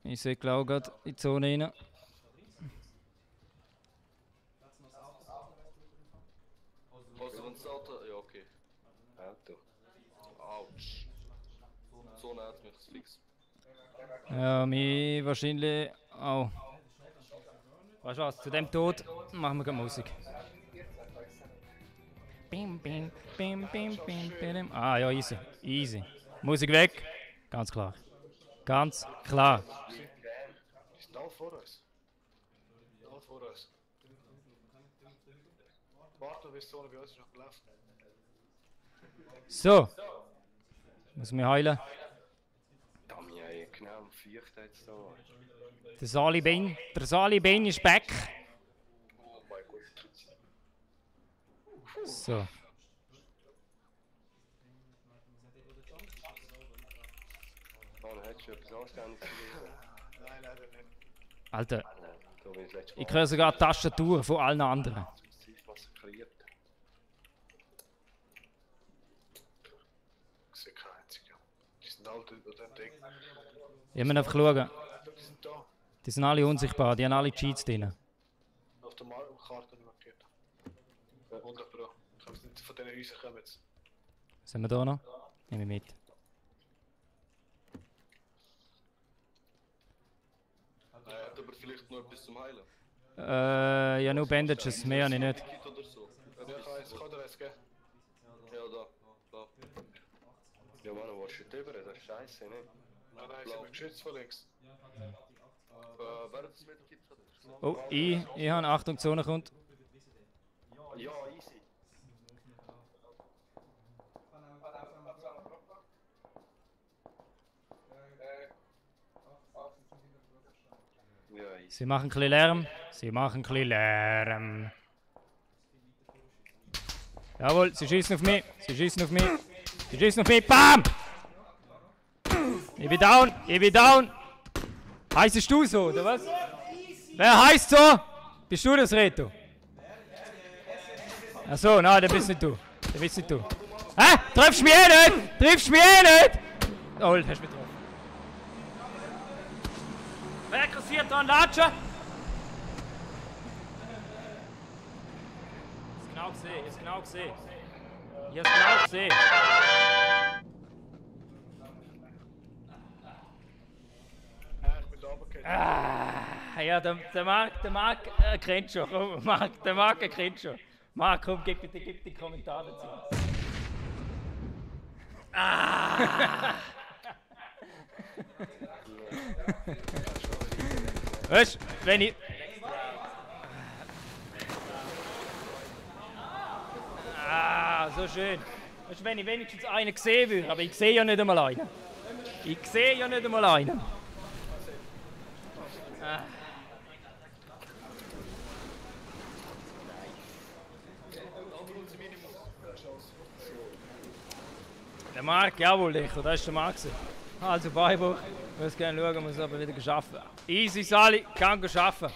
Ich sehe Klau gerade in die Zone rein. Also wenn das Auto... Ja, okay. Auto. Autsch. Zone hat mich fix. Ja, mich wahrscheinlich auch. Weißt du was, zu dem Tod machen wir gerade Musik. Bim, bim, bim, bim, bim, bim. Ah ja, easy. Easy. Musik weg. Ganz klar. Ganz klar. Ist da vor uns? Da vor uns. Warte, bis die Zone bei uns ist noch gelaufen. So. Muss mich heilen. Damn, ja, genau am 4. jetzt da. Der Sali Bein. Der Sali Bein ist back. Oh mein Gott. So. Mann, hättest du etwas Anständiges gelesen? Nein, leider nicht. Alter, Da bin ich letztes Mal. ich höre sogar die Tastatur von allen anderen. Massakriert. Ich sehe keinen einzigen. Die sind alle über dem Ding. Ich muss einfach schauen. Die sind da. Die sind alle unsichtbar, die haben alle Cheats drin. Auf der Karte markiert. 100 Pro. Ich weiß nicht, von diesen Häusern kommen jetzt. Sind wir da noch? Nehmen wir mit. Hat aber vielleicht noch etwas zum Heilen. Ja, nur Bandages, mehr habe ich nicht. Kit oder so. Ich kann dir eins geben. Ja, da. Ja, Mann, wo ist drüber? Das ist scheiße, ne? Nein, sie haben mich geschützt von links. Wer hat das Medikit? Oh, ich habe Achtung, die Zone kommt. Ja, easy. Ja, easy. Sie machen ein bisschen Lärm. Sie machen ein bisschen Lärm. Jawohl, sie schießen auf mich. Sie schießen auf mich. Sie schießen auf mich. BAM! Ich bin down. Ich bin down. Heißest du so, oder was? Wer heißt so? Bist du das, Reto? Achso, nein, der bist nicht du. Der bist nicht du. Hä? Triffst mich eh nicht! Triffst mich eh nicht! Oh, hast du mich getroffen. Wer kassiert da einen Latschen? Ich hab's genau gesehen. Ich hab's genau gesehen. Ich bin da runtergefallen. Ja, der Marc kennt schon. Komm, der Marc kennt schon. Marc, komm, gib die Kommentare dazu. Weißt du, wenn ich. So schön. Weißt du, wenn ich wenigstens einen sehen würde, aber ich sehe ja nicht einmal einen. Ich sehe ja nicht einmal einen. Der Marc, jawohl, Lecho, das ist der Marc. Also Beibuch, ich muss gerne schauen, muss aber wieder arbeiten. Easy, Sali, kann arbeiten.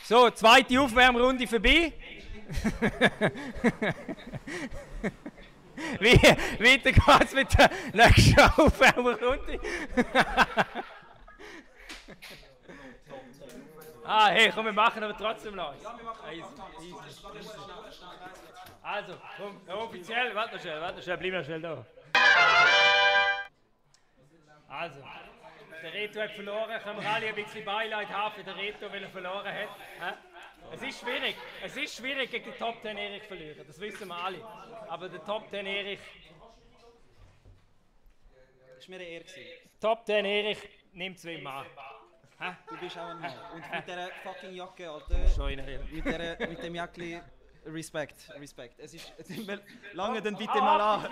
So, zweite Aufwärmrunde vorbei. Weiter geht's mit der nächsten Aufwärmrunde. Hey, komm, wir machen aber trotzdem noch. Ja, wir machen easy. Also, komm, offiziell, warte schnell, bleib noch schnell da. Also, der Reto hat verloren, können wir alle ein bisschen Beileid haben für den Reto, weil er verloren hat. Es ist schwierig gegen den Top 10 Erich zu verlieren, das wissen wir alle. Aber der Top 10 Erich... Das war mir eine Ehre. Top 10 Erich nimmt es wie immer an. Hä? Du bist auch ein Mann. Und mit dieser fucking Jacke, Alter. Schon reinreden. Mit dem Jäckli. Respekt. Es ist lange dann bitte mal an.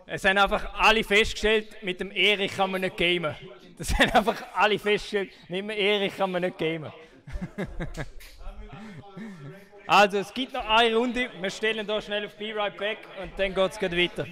Es haben einfach alle festgestellt, mit dem Erich kann man nicht gamen. Das haben einfach alle festgestellt, mit dem Erich kann man nicht gamen. Also es gibt noch eine Runde, wir stellen hier schnell auf Be Right Back und dann geht es weiter.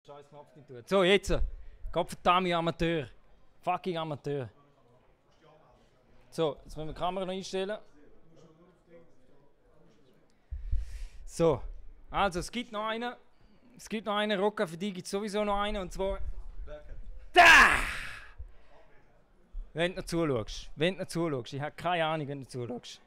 Scheiß Knopf nicht tut. So, jetzt. Gottverdammt Amateur. Fucking Amateur. So, jetzt müssen wir die Kamera noch einstellen. So, also es gibt noch einen. Es gibt noch einen. Rocca, für die gibt es sowieso noch einen. Und zwar. Da! Wenn du noch zuschaust. Wenn du noch zuschaust. Ich habe keine Ahnung, wenn du zuschaust.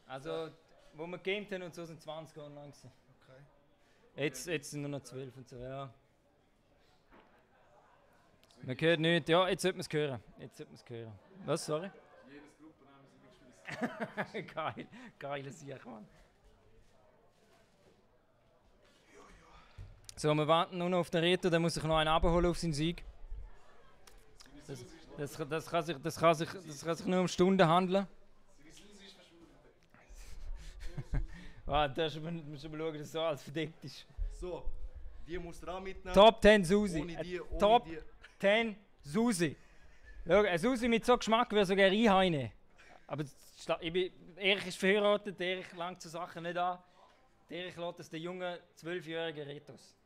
Also, wo wir gamed haben und so sind 20 online gewesen. Okay. Jetzt sind nur noch 12 und so, ja. Man hört nicht, ja, jetzt sollte man es hören. Jetzt sollte man es hören. Was, sorry? Jedes Gruppennamen sind mitgeschmissen. Geil, geile Sieg, Mann. So, wir warten nur noch auf den Reto, der muss sich noch einen abholen auf seinen Sieg. Das kann sich nur um Stunden handeln. Da musst du mal schauen, dass es so alles verdeckt ist. So, die musst du auch mitnehmen. Top 10 Susi. Ohne Top die. 10 Susi. Schau, ein Susi mit so Geschmack würde sogar reinhauen. Aber Erich ist verheiratet, Erich langt so Sachen nicht an. Erich lässt es den jungen 12-jährigen Retos.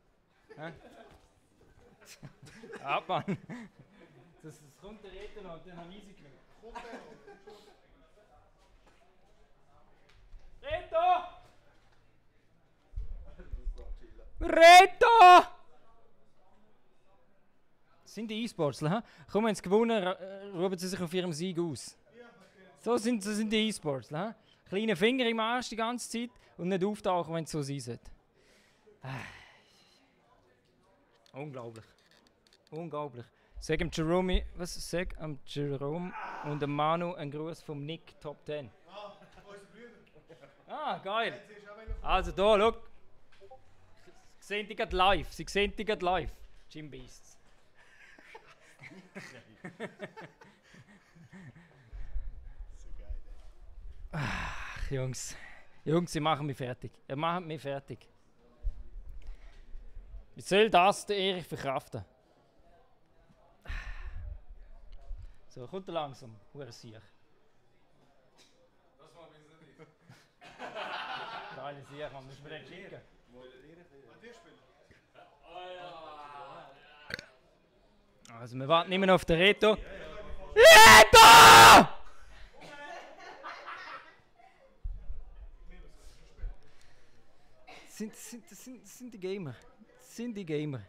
Ja, Mann. Das kommt der Reto noch und dann habe ich sie genommen. Reto! Reto! Das sind die E-Sportler, ha? Komm, wenn sie gewonnen, rufen sie sich auf ihrem Sieg aus. So sind die E-Sportler, ha? Kleine Finger im Arsch die ganze Zeit und nicht auftauchen, wenn es so sein sollte. Unglaublich. Unglaublich. Sag dem Jerome und dem Manu einen Gruß vom Nick Top 10. Ah, geil. Also da, schau. Sie sehen die gerade live. Sie sehen die gerade live. Jim Beasts. Ach, Jungs. Jungs, sie machen mich fertig. Ihr macht mich fertig. Wie soll das der Erich verkraften? So, kommt er langsam. Hure Sieg. Das war mir nicht. Geile Sieg, man. Musst du mir den schicken? Also, wir warten immer noch auf den Reto. Reto! Sind die Gamer. Das sind die Gamer.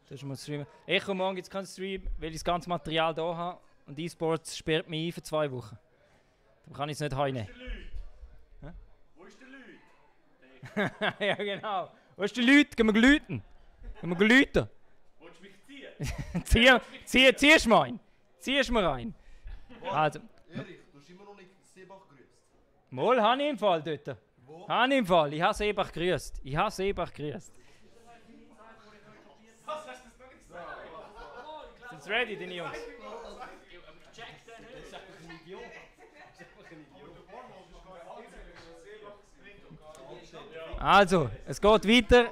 Das ist mal streamen. Ich komme morgen jetzt keinen Stream, weil ich das ganze Material hier habe. Und E-Sports sperrt mich ein für 2 Wochen. Dann kann ich es nicht heimnehmen. Wo ist der Leute? Ja, genau. Wo ist die Leute? Gehen wir läuten. Gehen wir läuten. Willst du mich ziehen? Ziehst du mir ein. Ziehst du mir ein. Also. Erich, du hast immer noch nicht Seebach grüßt. Mal, habe ich im Fall dort. Habe ich im Fall. Ich habe Seebach grüßt. Ich habe Seebach grüßt. Was hast du das noch nicht gesagt? Sind sie ready, deine Jungs? Also, es geht weiter.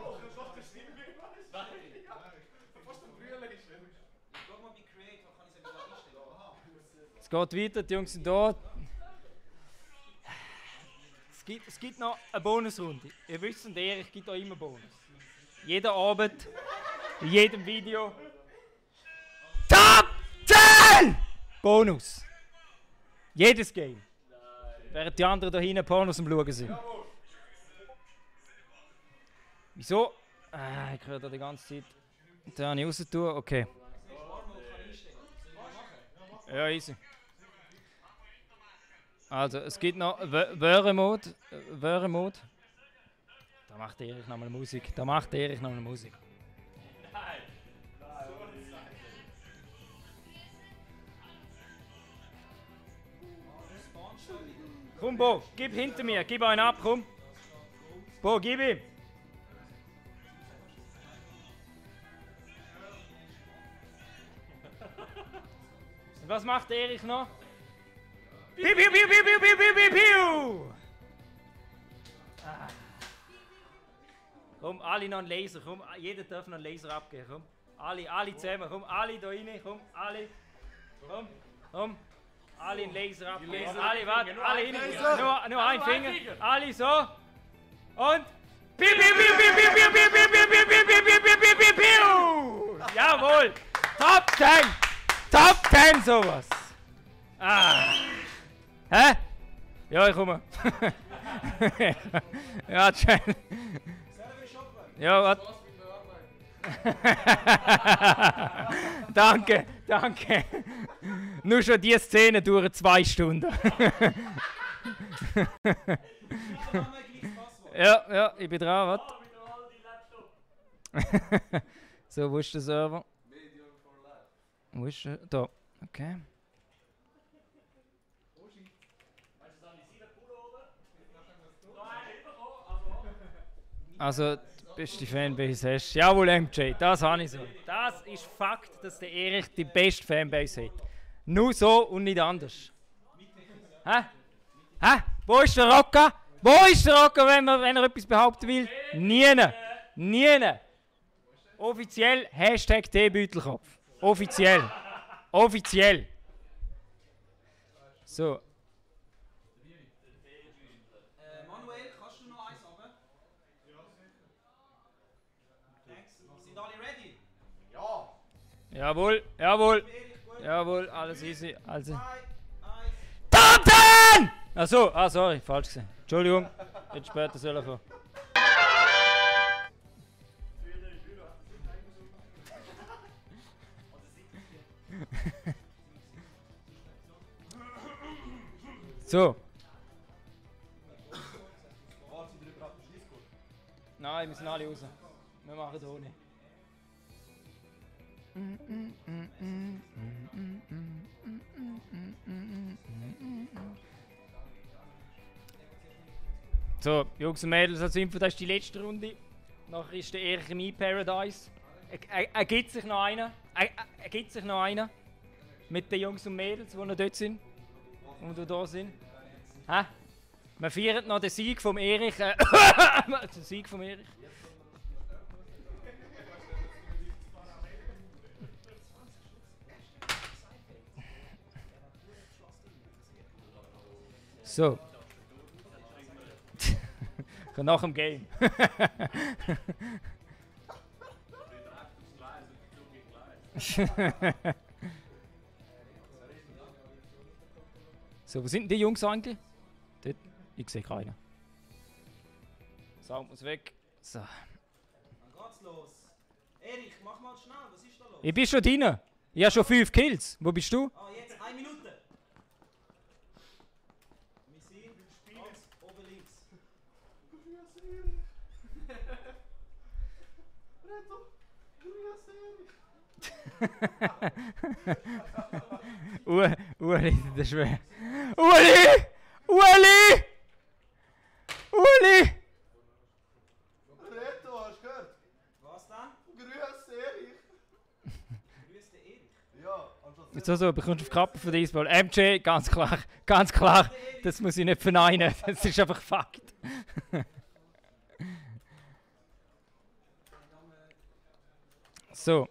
Es geht weiter, die Jungs sind da. Es gibt noch eine Bonusrunde. Ihr wisst, Erich gibt auch immer Bonus. Jeden Abend, in jedem Video. Top 10! Bonus. Jedes Game. Während die anderen da hinten Pornos am Schauen sind. Wieso? Ich höre da die ganze Zeit. Da habe ich raus tun. Okay. Ja, easy. Also, es gibt noch Wöremode. Da macht Erich nochmal Musik. Komm, Bo, gib hinter mir. Gib einen ab, komm. Bo, gib ihm. Und was macht Erich noch? Piu, piu, piu, piu, piu, piu, piu, piu, piu. Komm, alle noch einen Laser, komm, jeder darf noch einen Laser abgeben, komm. Alle zusammen, komm, alle da rein, komm, alle. Komm. Alle in Laser abgeben. Alle, warte, alle hin. Nur ein Finger. Alle so. Und. Piu, piu, piu, piu, piu, piu, piu, piu, piu, piu, piu, piu, piu, piu, piu, piu. Jawohl. Top 10. Top 10 sowas. Ah. Hä? Ja, ich komme. Ja, schön. Ja, warte. Danke, danke. Nur schon diese Szene dauert 2 Stunden. Ja, ich bin dran, warte. So, wo ist der Server? Wo ist er? Da, okay. Also, die beste Fanbase hast. Jawohl, MJ, das habe ich so. Das ist Fakt, dass der Erich die beste Fanbase hat. Nur so und nicht anders. Hä? Hä? Wo ist der Rocker? Wo ist der Rocker, wenn er etwas behaupten will? Nie. Nie. Offiziell Hashtag Teebeutelkopf. Offiziell. Offiziell. So. Manuel, kannst du noch eins haben? Thanks. Sind alle ready? Jawohl, jawohl. Jawohl, alles easy. Also. 2, 1. Top 10! Achso, sorry, falsch gesehen. Entschuldigung, jetzt später soll er vor. So. Nein, wir sind alle raus. Wir machen es ohne. So, Jungs und Mädels, als Info, das ist die letzte Runde. Nachher ist der Erich im E-Paradise. Er gibt sich noch einer. Er gibt sich noch einer. Mit den Jungs und Mädels, die noch dort sind. Und die da sind. Hä? Wir feiern noch den Sieg vom Erich. Den Sieg vom Erich. So. Nach dem Game. So, wo sind denn die Jungs eigentlich? Dort? Ich sehe keinen. Sound muss weg. So. Dann geht's los. Erich, mach mal schnell, was ist da los? Ich bin schon drin. Ich habe schon 5 Kills. Wo bist du? Ah, jetzt 1 Minute. Wir sind ganz oben links. Uli, das ist schwer. Uli! Uli! Uli! Reto, hast du gehört? Was dann? Grüß Erich. Grüß den Erich. Ja, anstatt So, bekommst du auf Kappe von diesem Ball. MJ, ganz klar, das muss ich nicht verneinen. Das ist einfach Fakt. So.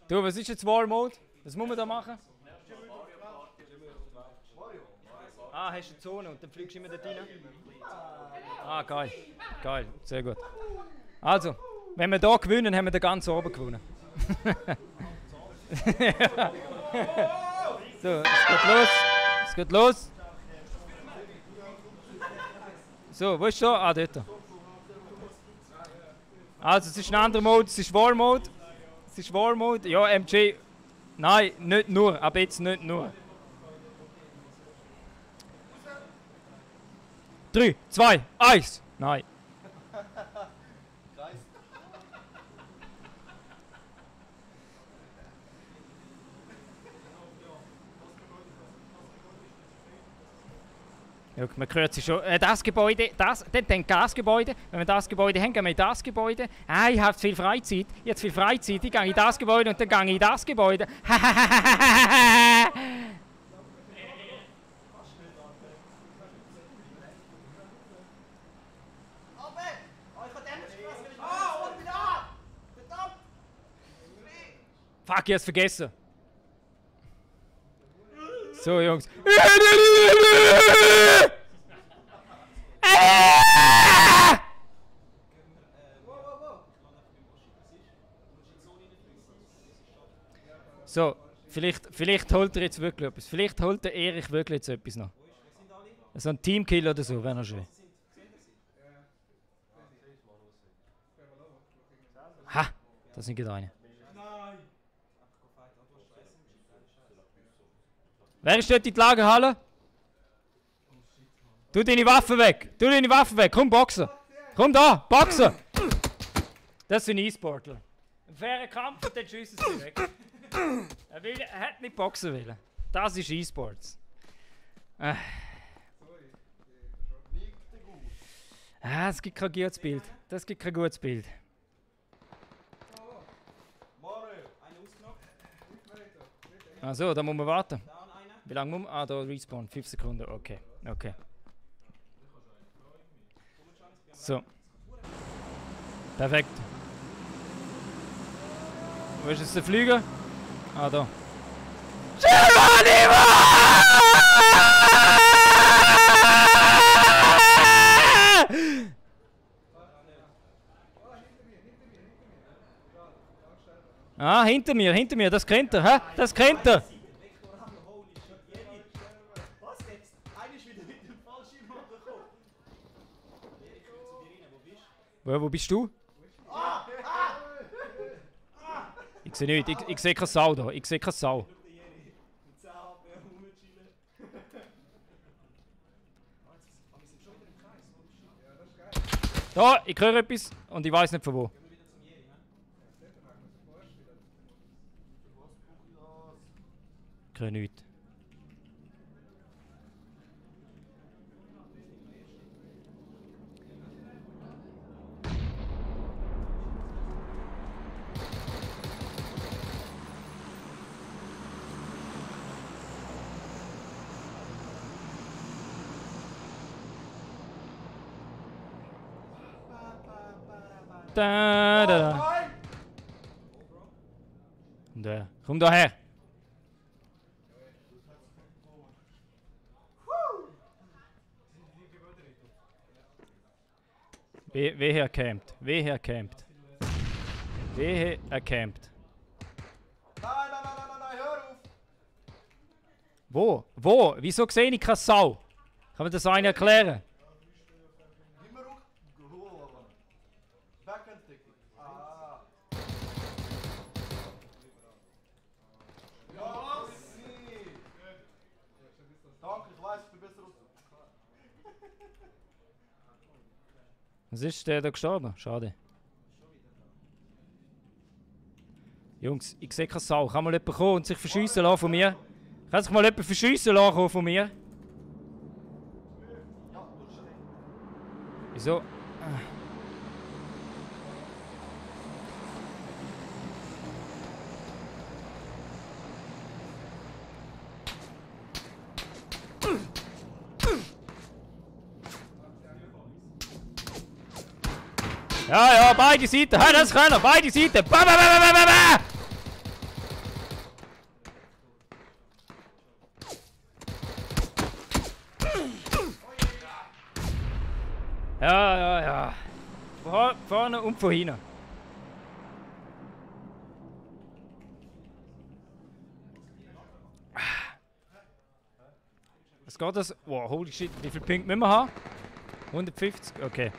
Du, was ist jetzt War Mode? Was muss man da machen? Ah, hast du eine Zone und dann fliegst du immer dort rein? Ah, geil. Geil, sehr gut. Also, wenn wir hier gewinnen, haben wir den ganz oben gewonnen. So, es geht los. Es geht los. So, wo ist der? Ah, dort. Also, es ist ein anderer Mode, es ist War Mode. Es ist War Mode. Ja, MJ. Nein, nicht nur. Ab jetzt nicht nur. 3, 2, 1. Nein. Ja, man hört sie schon. Das Gebäude, dann das Gebäude. Wenn wir das Gebäude haben, gehen wir in das Gebäude. Ah, ich habe viel Freizeit. Ich habe viel Freizeit. Ich gehe in das Gebäude und dann gehe ich in das Gebäude. ich hab's vergessen. So, Jungs. So, vielleicht holt er jetzt wirklich etwas. Vielleicht holt der Erich wirklich jetzt etwas noch. So ein Teamkill oder so, wäre noch schön. Ha! Das sind gerade eine. Wer ist dort in die Lagerhalle? Tu deine Waffe weg! Tu deine Waffe weg! Komm, boxen! Komm da! Boxen! Das sind E-Sportler. Ein fairer Kampf und dann schiessen sie weg. Er hat nicht boxen wollen. Das ist E-Sports. Das gibt kein gutes Bild. Das gibt kein gutes Bild. Also, da muss man warten. Wie lange muss man? Ah, da Respawn. 5 Sekunden. Okay. Okay. So. Perfekt. Wo ist jetzt der Flüger? Ah, da. Ah, hinter mir, das kennt er, hä? Das kennt er! Was jetzt? Einer ist wieder mit dem Fallschirm gekommen. Wo bist du? Ich sehe nichts, ich sehe keine Sau da, ich sehe keine Sau. Da, ich höre etwas und ich weiß nicht von wo. Ich höre nichts. Da, da, da. Da. Komm da her. Wehe er campt. Wehe er campt. Wehe er campt. Nein, hör auf! Wo? Wo? Wieso sehe ich keine Sau? Kann mir das einer erklären? Gib mir Ruhe. Backhand-Sticky. Ah. Ja, sie! Danke, ich weiß, ich bin besser aus. Was ist der da gestorben? Schade. Jungs, ich sehe keine Sau. Kann mal jemand kommen und sich verschiessen lassen von mir? Kann sich mal jemand verschiessen lassen von mir? Wieso? Ja, beide Seiten. Hey, das können wir. Beide Seiten. Ba, ba, ba, ba, ba, ba. Ja. Vorne und von hinten. Was geht das? Wow, holy shit. Wie viele Punkte müssen wir haben? 150? Okay.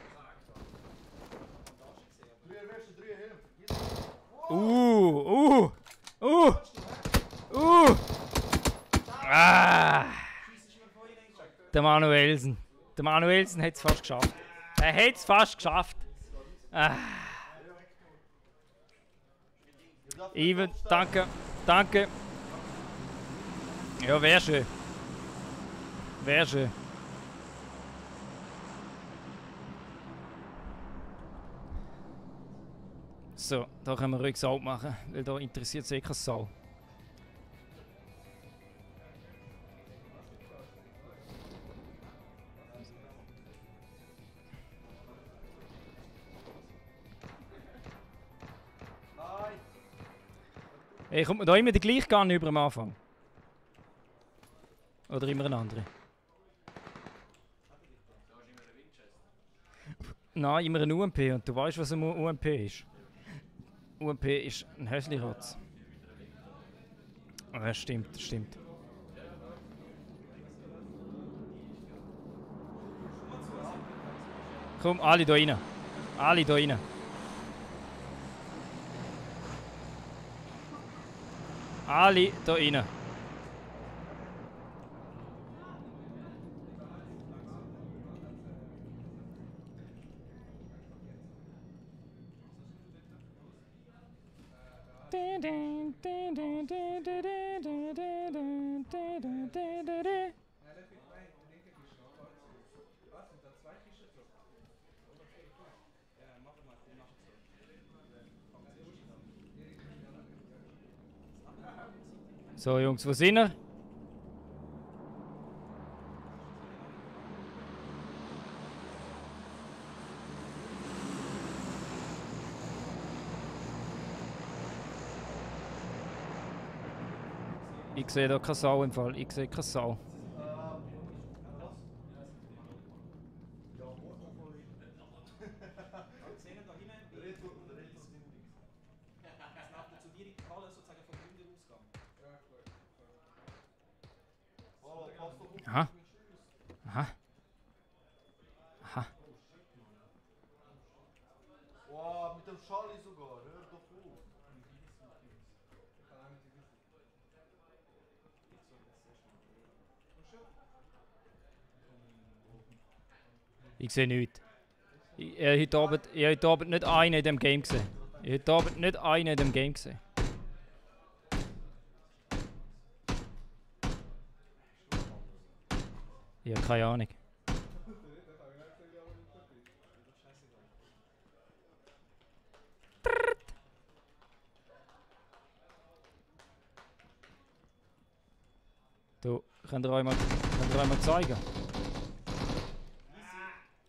Der Manuelsen. Der Manuelsen hat es fast geschafft. Er hat es fast geschafft. Even, danke. Danke. Ja, wäre schön. Wäre schön. So, da können wir ruhig Sau machen, weil da interessiert sich keine Sau. Hey, kommt man da immer den gleichen Gun über am Anfang? Oder immer einen anderen? Nein, immer ein UMP und du weißt, was ein UMP ist. UMP ist ein Häsli-Rotz. Ja, stimmt, das stimmt. Komm, alle da rein. Alle da rein. Alle da rein. So Jungs, wo sind wir? Ich sehe da keine Sau im Fall. Ich sehe keine Sau. Aha. Aha. Aha. Wow, mit dem Charlie sogar, hör doch auf. Ich sehe nichts. Ich habe heute Abend nicht einen in dem Game gesehen. Ich habe heute Abend nicht einen in dem Game gesehen. Ich habe keine Ahnung. Du, könnt ihr euch mal zeigen?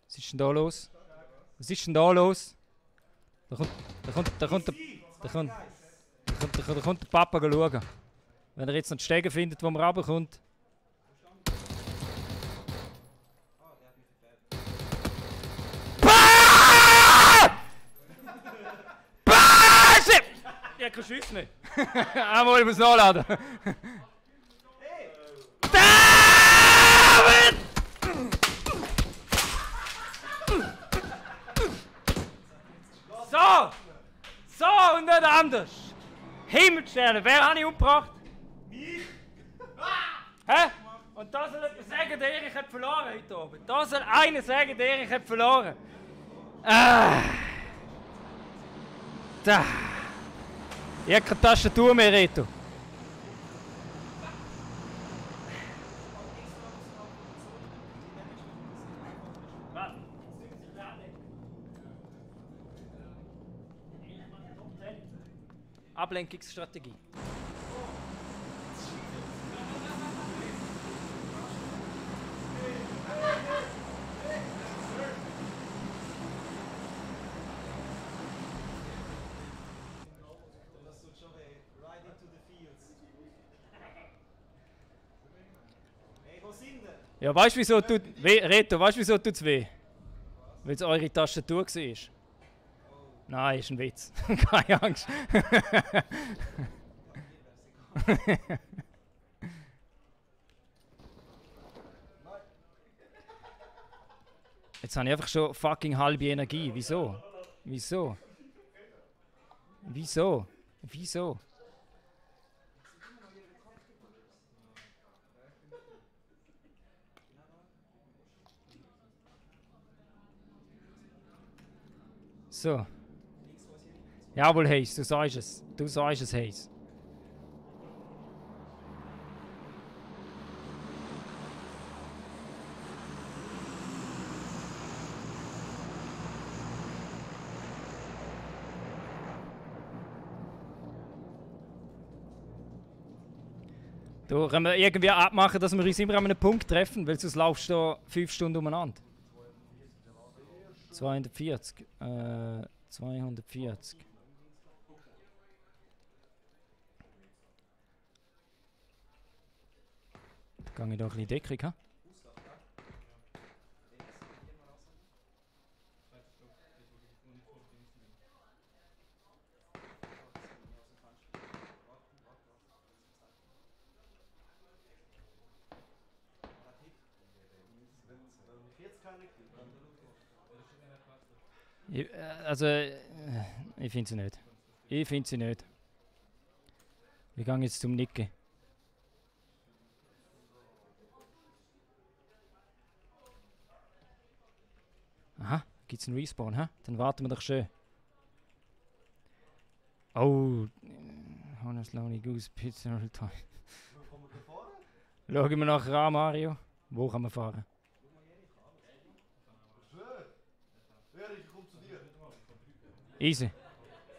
Was ist denn da los? Was ist denn da los? Da kommt der Papa schauen. Wenn er jetzt noch die Stege findet, wo man runterkommt. Ich habe keine Schüsse mehr. Einmal, ich muss nachladen. David! So! So und nicht anders! Himmelsterne, wer habe ich umgebracht? Mich! Hä? Und da soll jemand sagen, der Erich hat verloren heute Abend. Da soll einer sagen, der Erich hat verloren. Da! Ich habe keine Tastatur mehr, Reto. Ablenkungsstrategie. Ja, weißt du, wieso tut weh? Reto, weißt du, wieso tut's weh? Weil es eure Tastatur war. Nein, ist ein Witz. Keine Angst. Jetzt habe ich einfach schon fucking halbe Energie. Wieso? Wieso? Wieso? Wieso? So. Jawohl, Hayes, du sagst es. Du sagst es, Hayes. Da können wir irgendwie abmachen, dass wir uns immer an einem Punkt treffen, weil sonst laufst du da 5 Stunden umeinander. 240. 240. Gehe ich da ein bisschen Deckung, ha? Also, ich finde sie nicht. Ich finde sie nicht. Wir gehen jetzt zum Nicken. Aha, gibt's einen Respawn, hä? Dann warten wir doch schön. Oh, Honest Lonely Goose Pizza Roll Time. Schauen wir nachher an, Mario. Wo kann man fahren? Easy.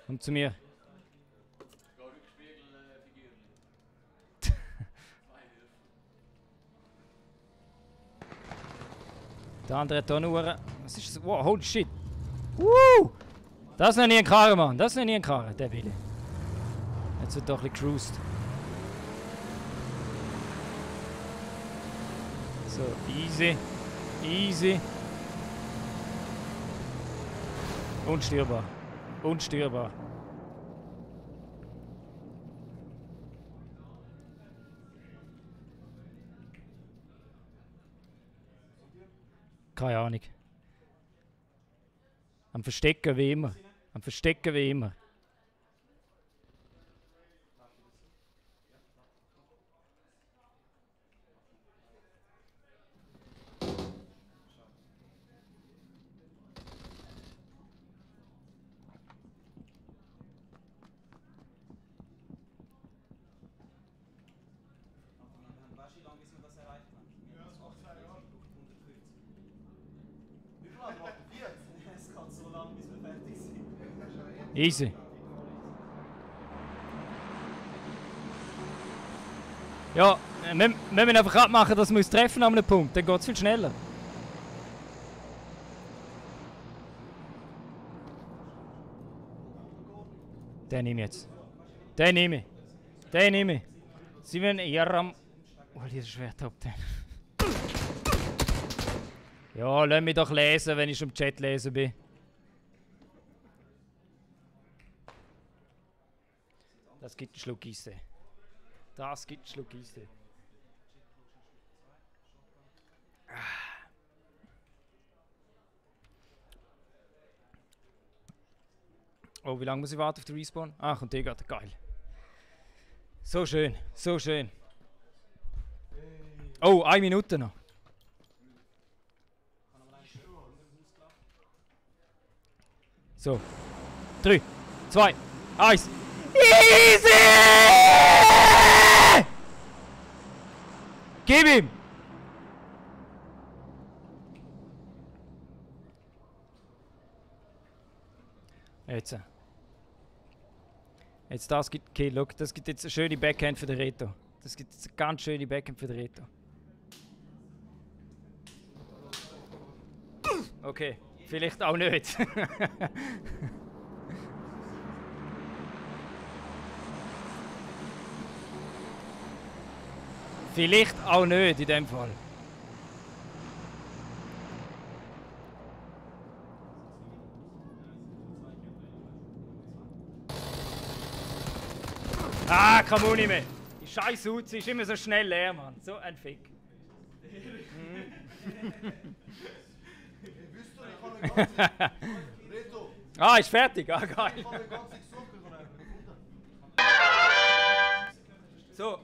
Komm zu mir. Der andere hat hier noch Uhren. Was ist das? Wow, holy shit. Woo! Das ist noch nie ein Karre, Mann. Das ist noch nie ein Karre, der Wille. Jetzt wird doch ein bisschen cruised. So, easy. Easy. Unstörbar. Unstörbar. Keine Ahnung. Am Verstecken wie immer. Am Verstecken wie immer. Weißt du, wie lange bis wir das erreicht haben? Wir haben 8 Jahre. 150. Es geht so lange, bis wir fertig sind. Easy. Ja, wir müssen einfach abmachen, dass wir uns treffen an einem Punkt. Dann geht es viel schneller. Den nehme ich jetzt. Den nehme ich. Den nehme ich. Sie werden eher am... Oh, dieser Schwertop. Ja, lass mich doch lesen, wenn ich schon im Chat lesen bin. Das gibt einen Schluck Eise. Das gibt einen Schluck Eise. Oh, wie lange muss ich warten auf den Respawn? Ach, und der geht. Geil. So schön, so schön. Oh, 1 Minute noch. So. 3, 2, 1. Easy! Gib ihm! Jetzt. Jetzt das gibt okay, look, das gibt jetzt eine schöne Backhand für den Reto. Das gibt jetzt eine ganz schöne Backhand für den Reto. Okay, vielleicht auch nicht. Vielleicht auch nicht in dem Fall. Ah, kann man nicht mehr. Die scheiß Uzi ist immer so schnell leer, Mann. So ein Fick. Ah, ist fertig. Ah, geil. So.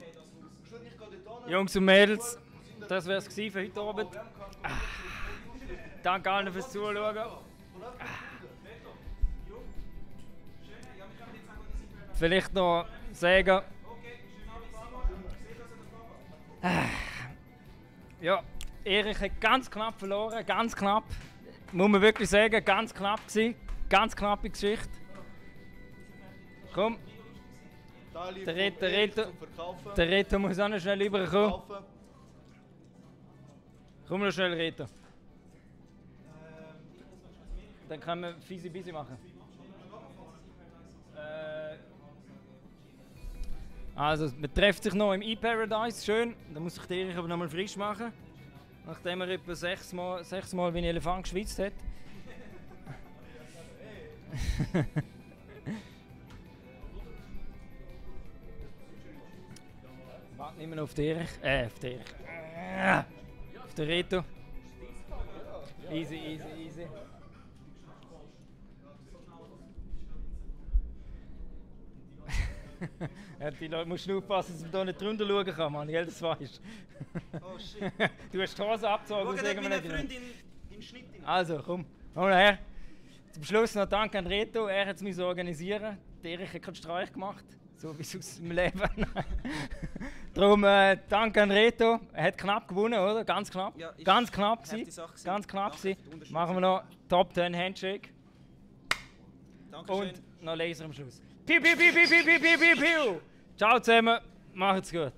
Jungs und Mädels, das wäre es für heute Abend. Danke allen fürs Zuschauen. Vielleicht noch sagen. Ja, Erich hat ganz knapp verloren, ganz knapp. Muss man wirklich sagen, ganz knapp gewesen. Ganz knappe Geschichte. Komm. Der Reto muss auch noch schnell rüberkommen. Komm noch schnell, Reto. Dann können wir fiese busy machen. Also, man trifft sich noch im E-Paradise, schön. Da muss sich der Erich aber nochmal frisch machen. Nachdem er etwa 6 Mal wie ein Elefant geschwitzt hat. Warte nicht mehr auf den Erich. Auf den Erich. Auf den Reto. Easy, easy, easy. Ja, die Leute musst du aufpassen, dass man da nicht drunter schauen kann, Mann. Gell, das weißt Oh shit. du. Hast die Hose abgezogen, Schau, das da hat sagen wir meine nicht. Freundin in Schnitt rein. Also, komm mal her. Zum Schluss noch Dank an Reto, er hat es organisieren. Der Erich hat keinen Streich gemacht, so wie es aus dem Leben. Darum Dank an Reto, er hat knapp gewonnen, oder? Ganz knapp. Ja, ist Ganz knapp heftige gewesen. Sache gewesen. Ganz knapp Danke gewesen. für die Unterstützung. Machen wir noch Top 10 Handshake Dankeschön. und noch Laser am Schluss. Piu, piu, piu, piu, piu, piu, piu, piu, piu. Ciao zusammen, macht's gut.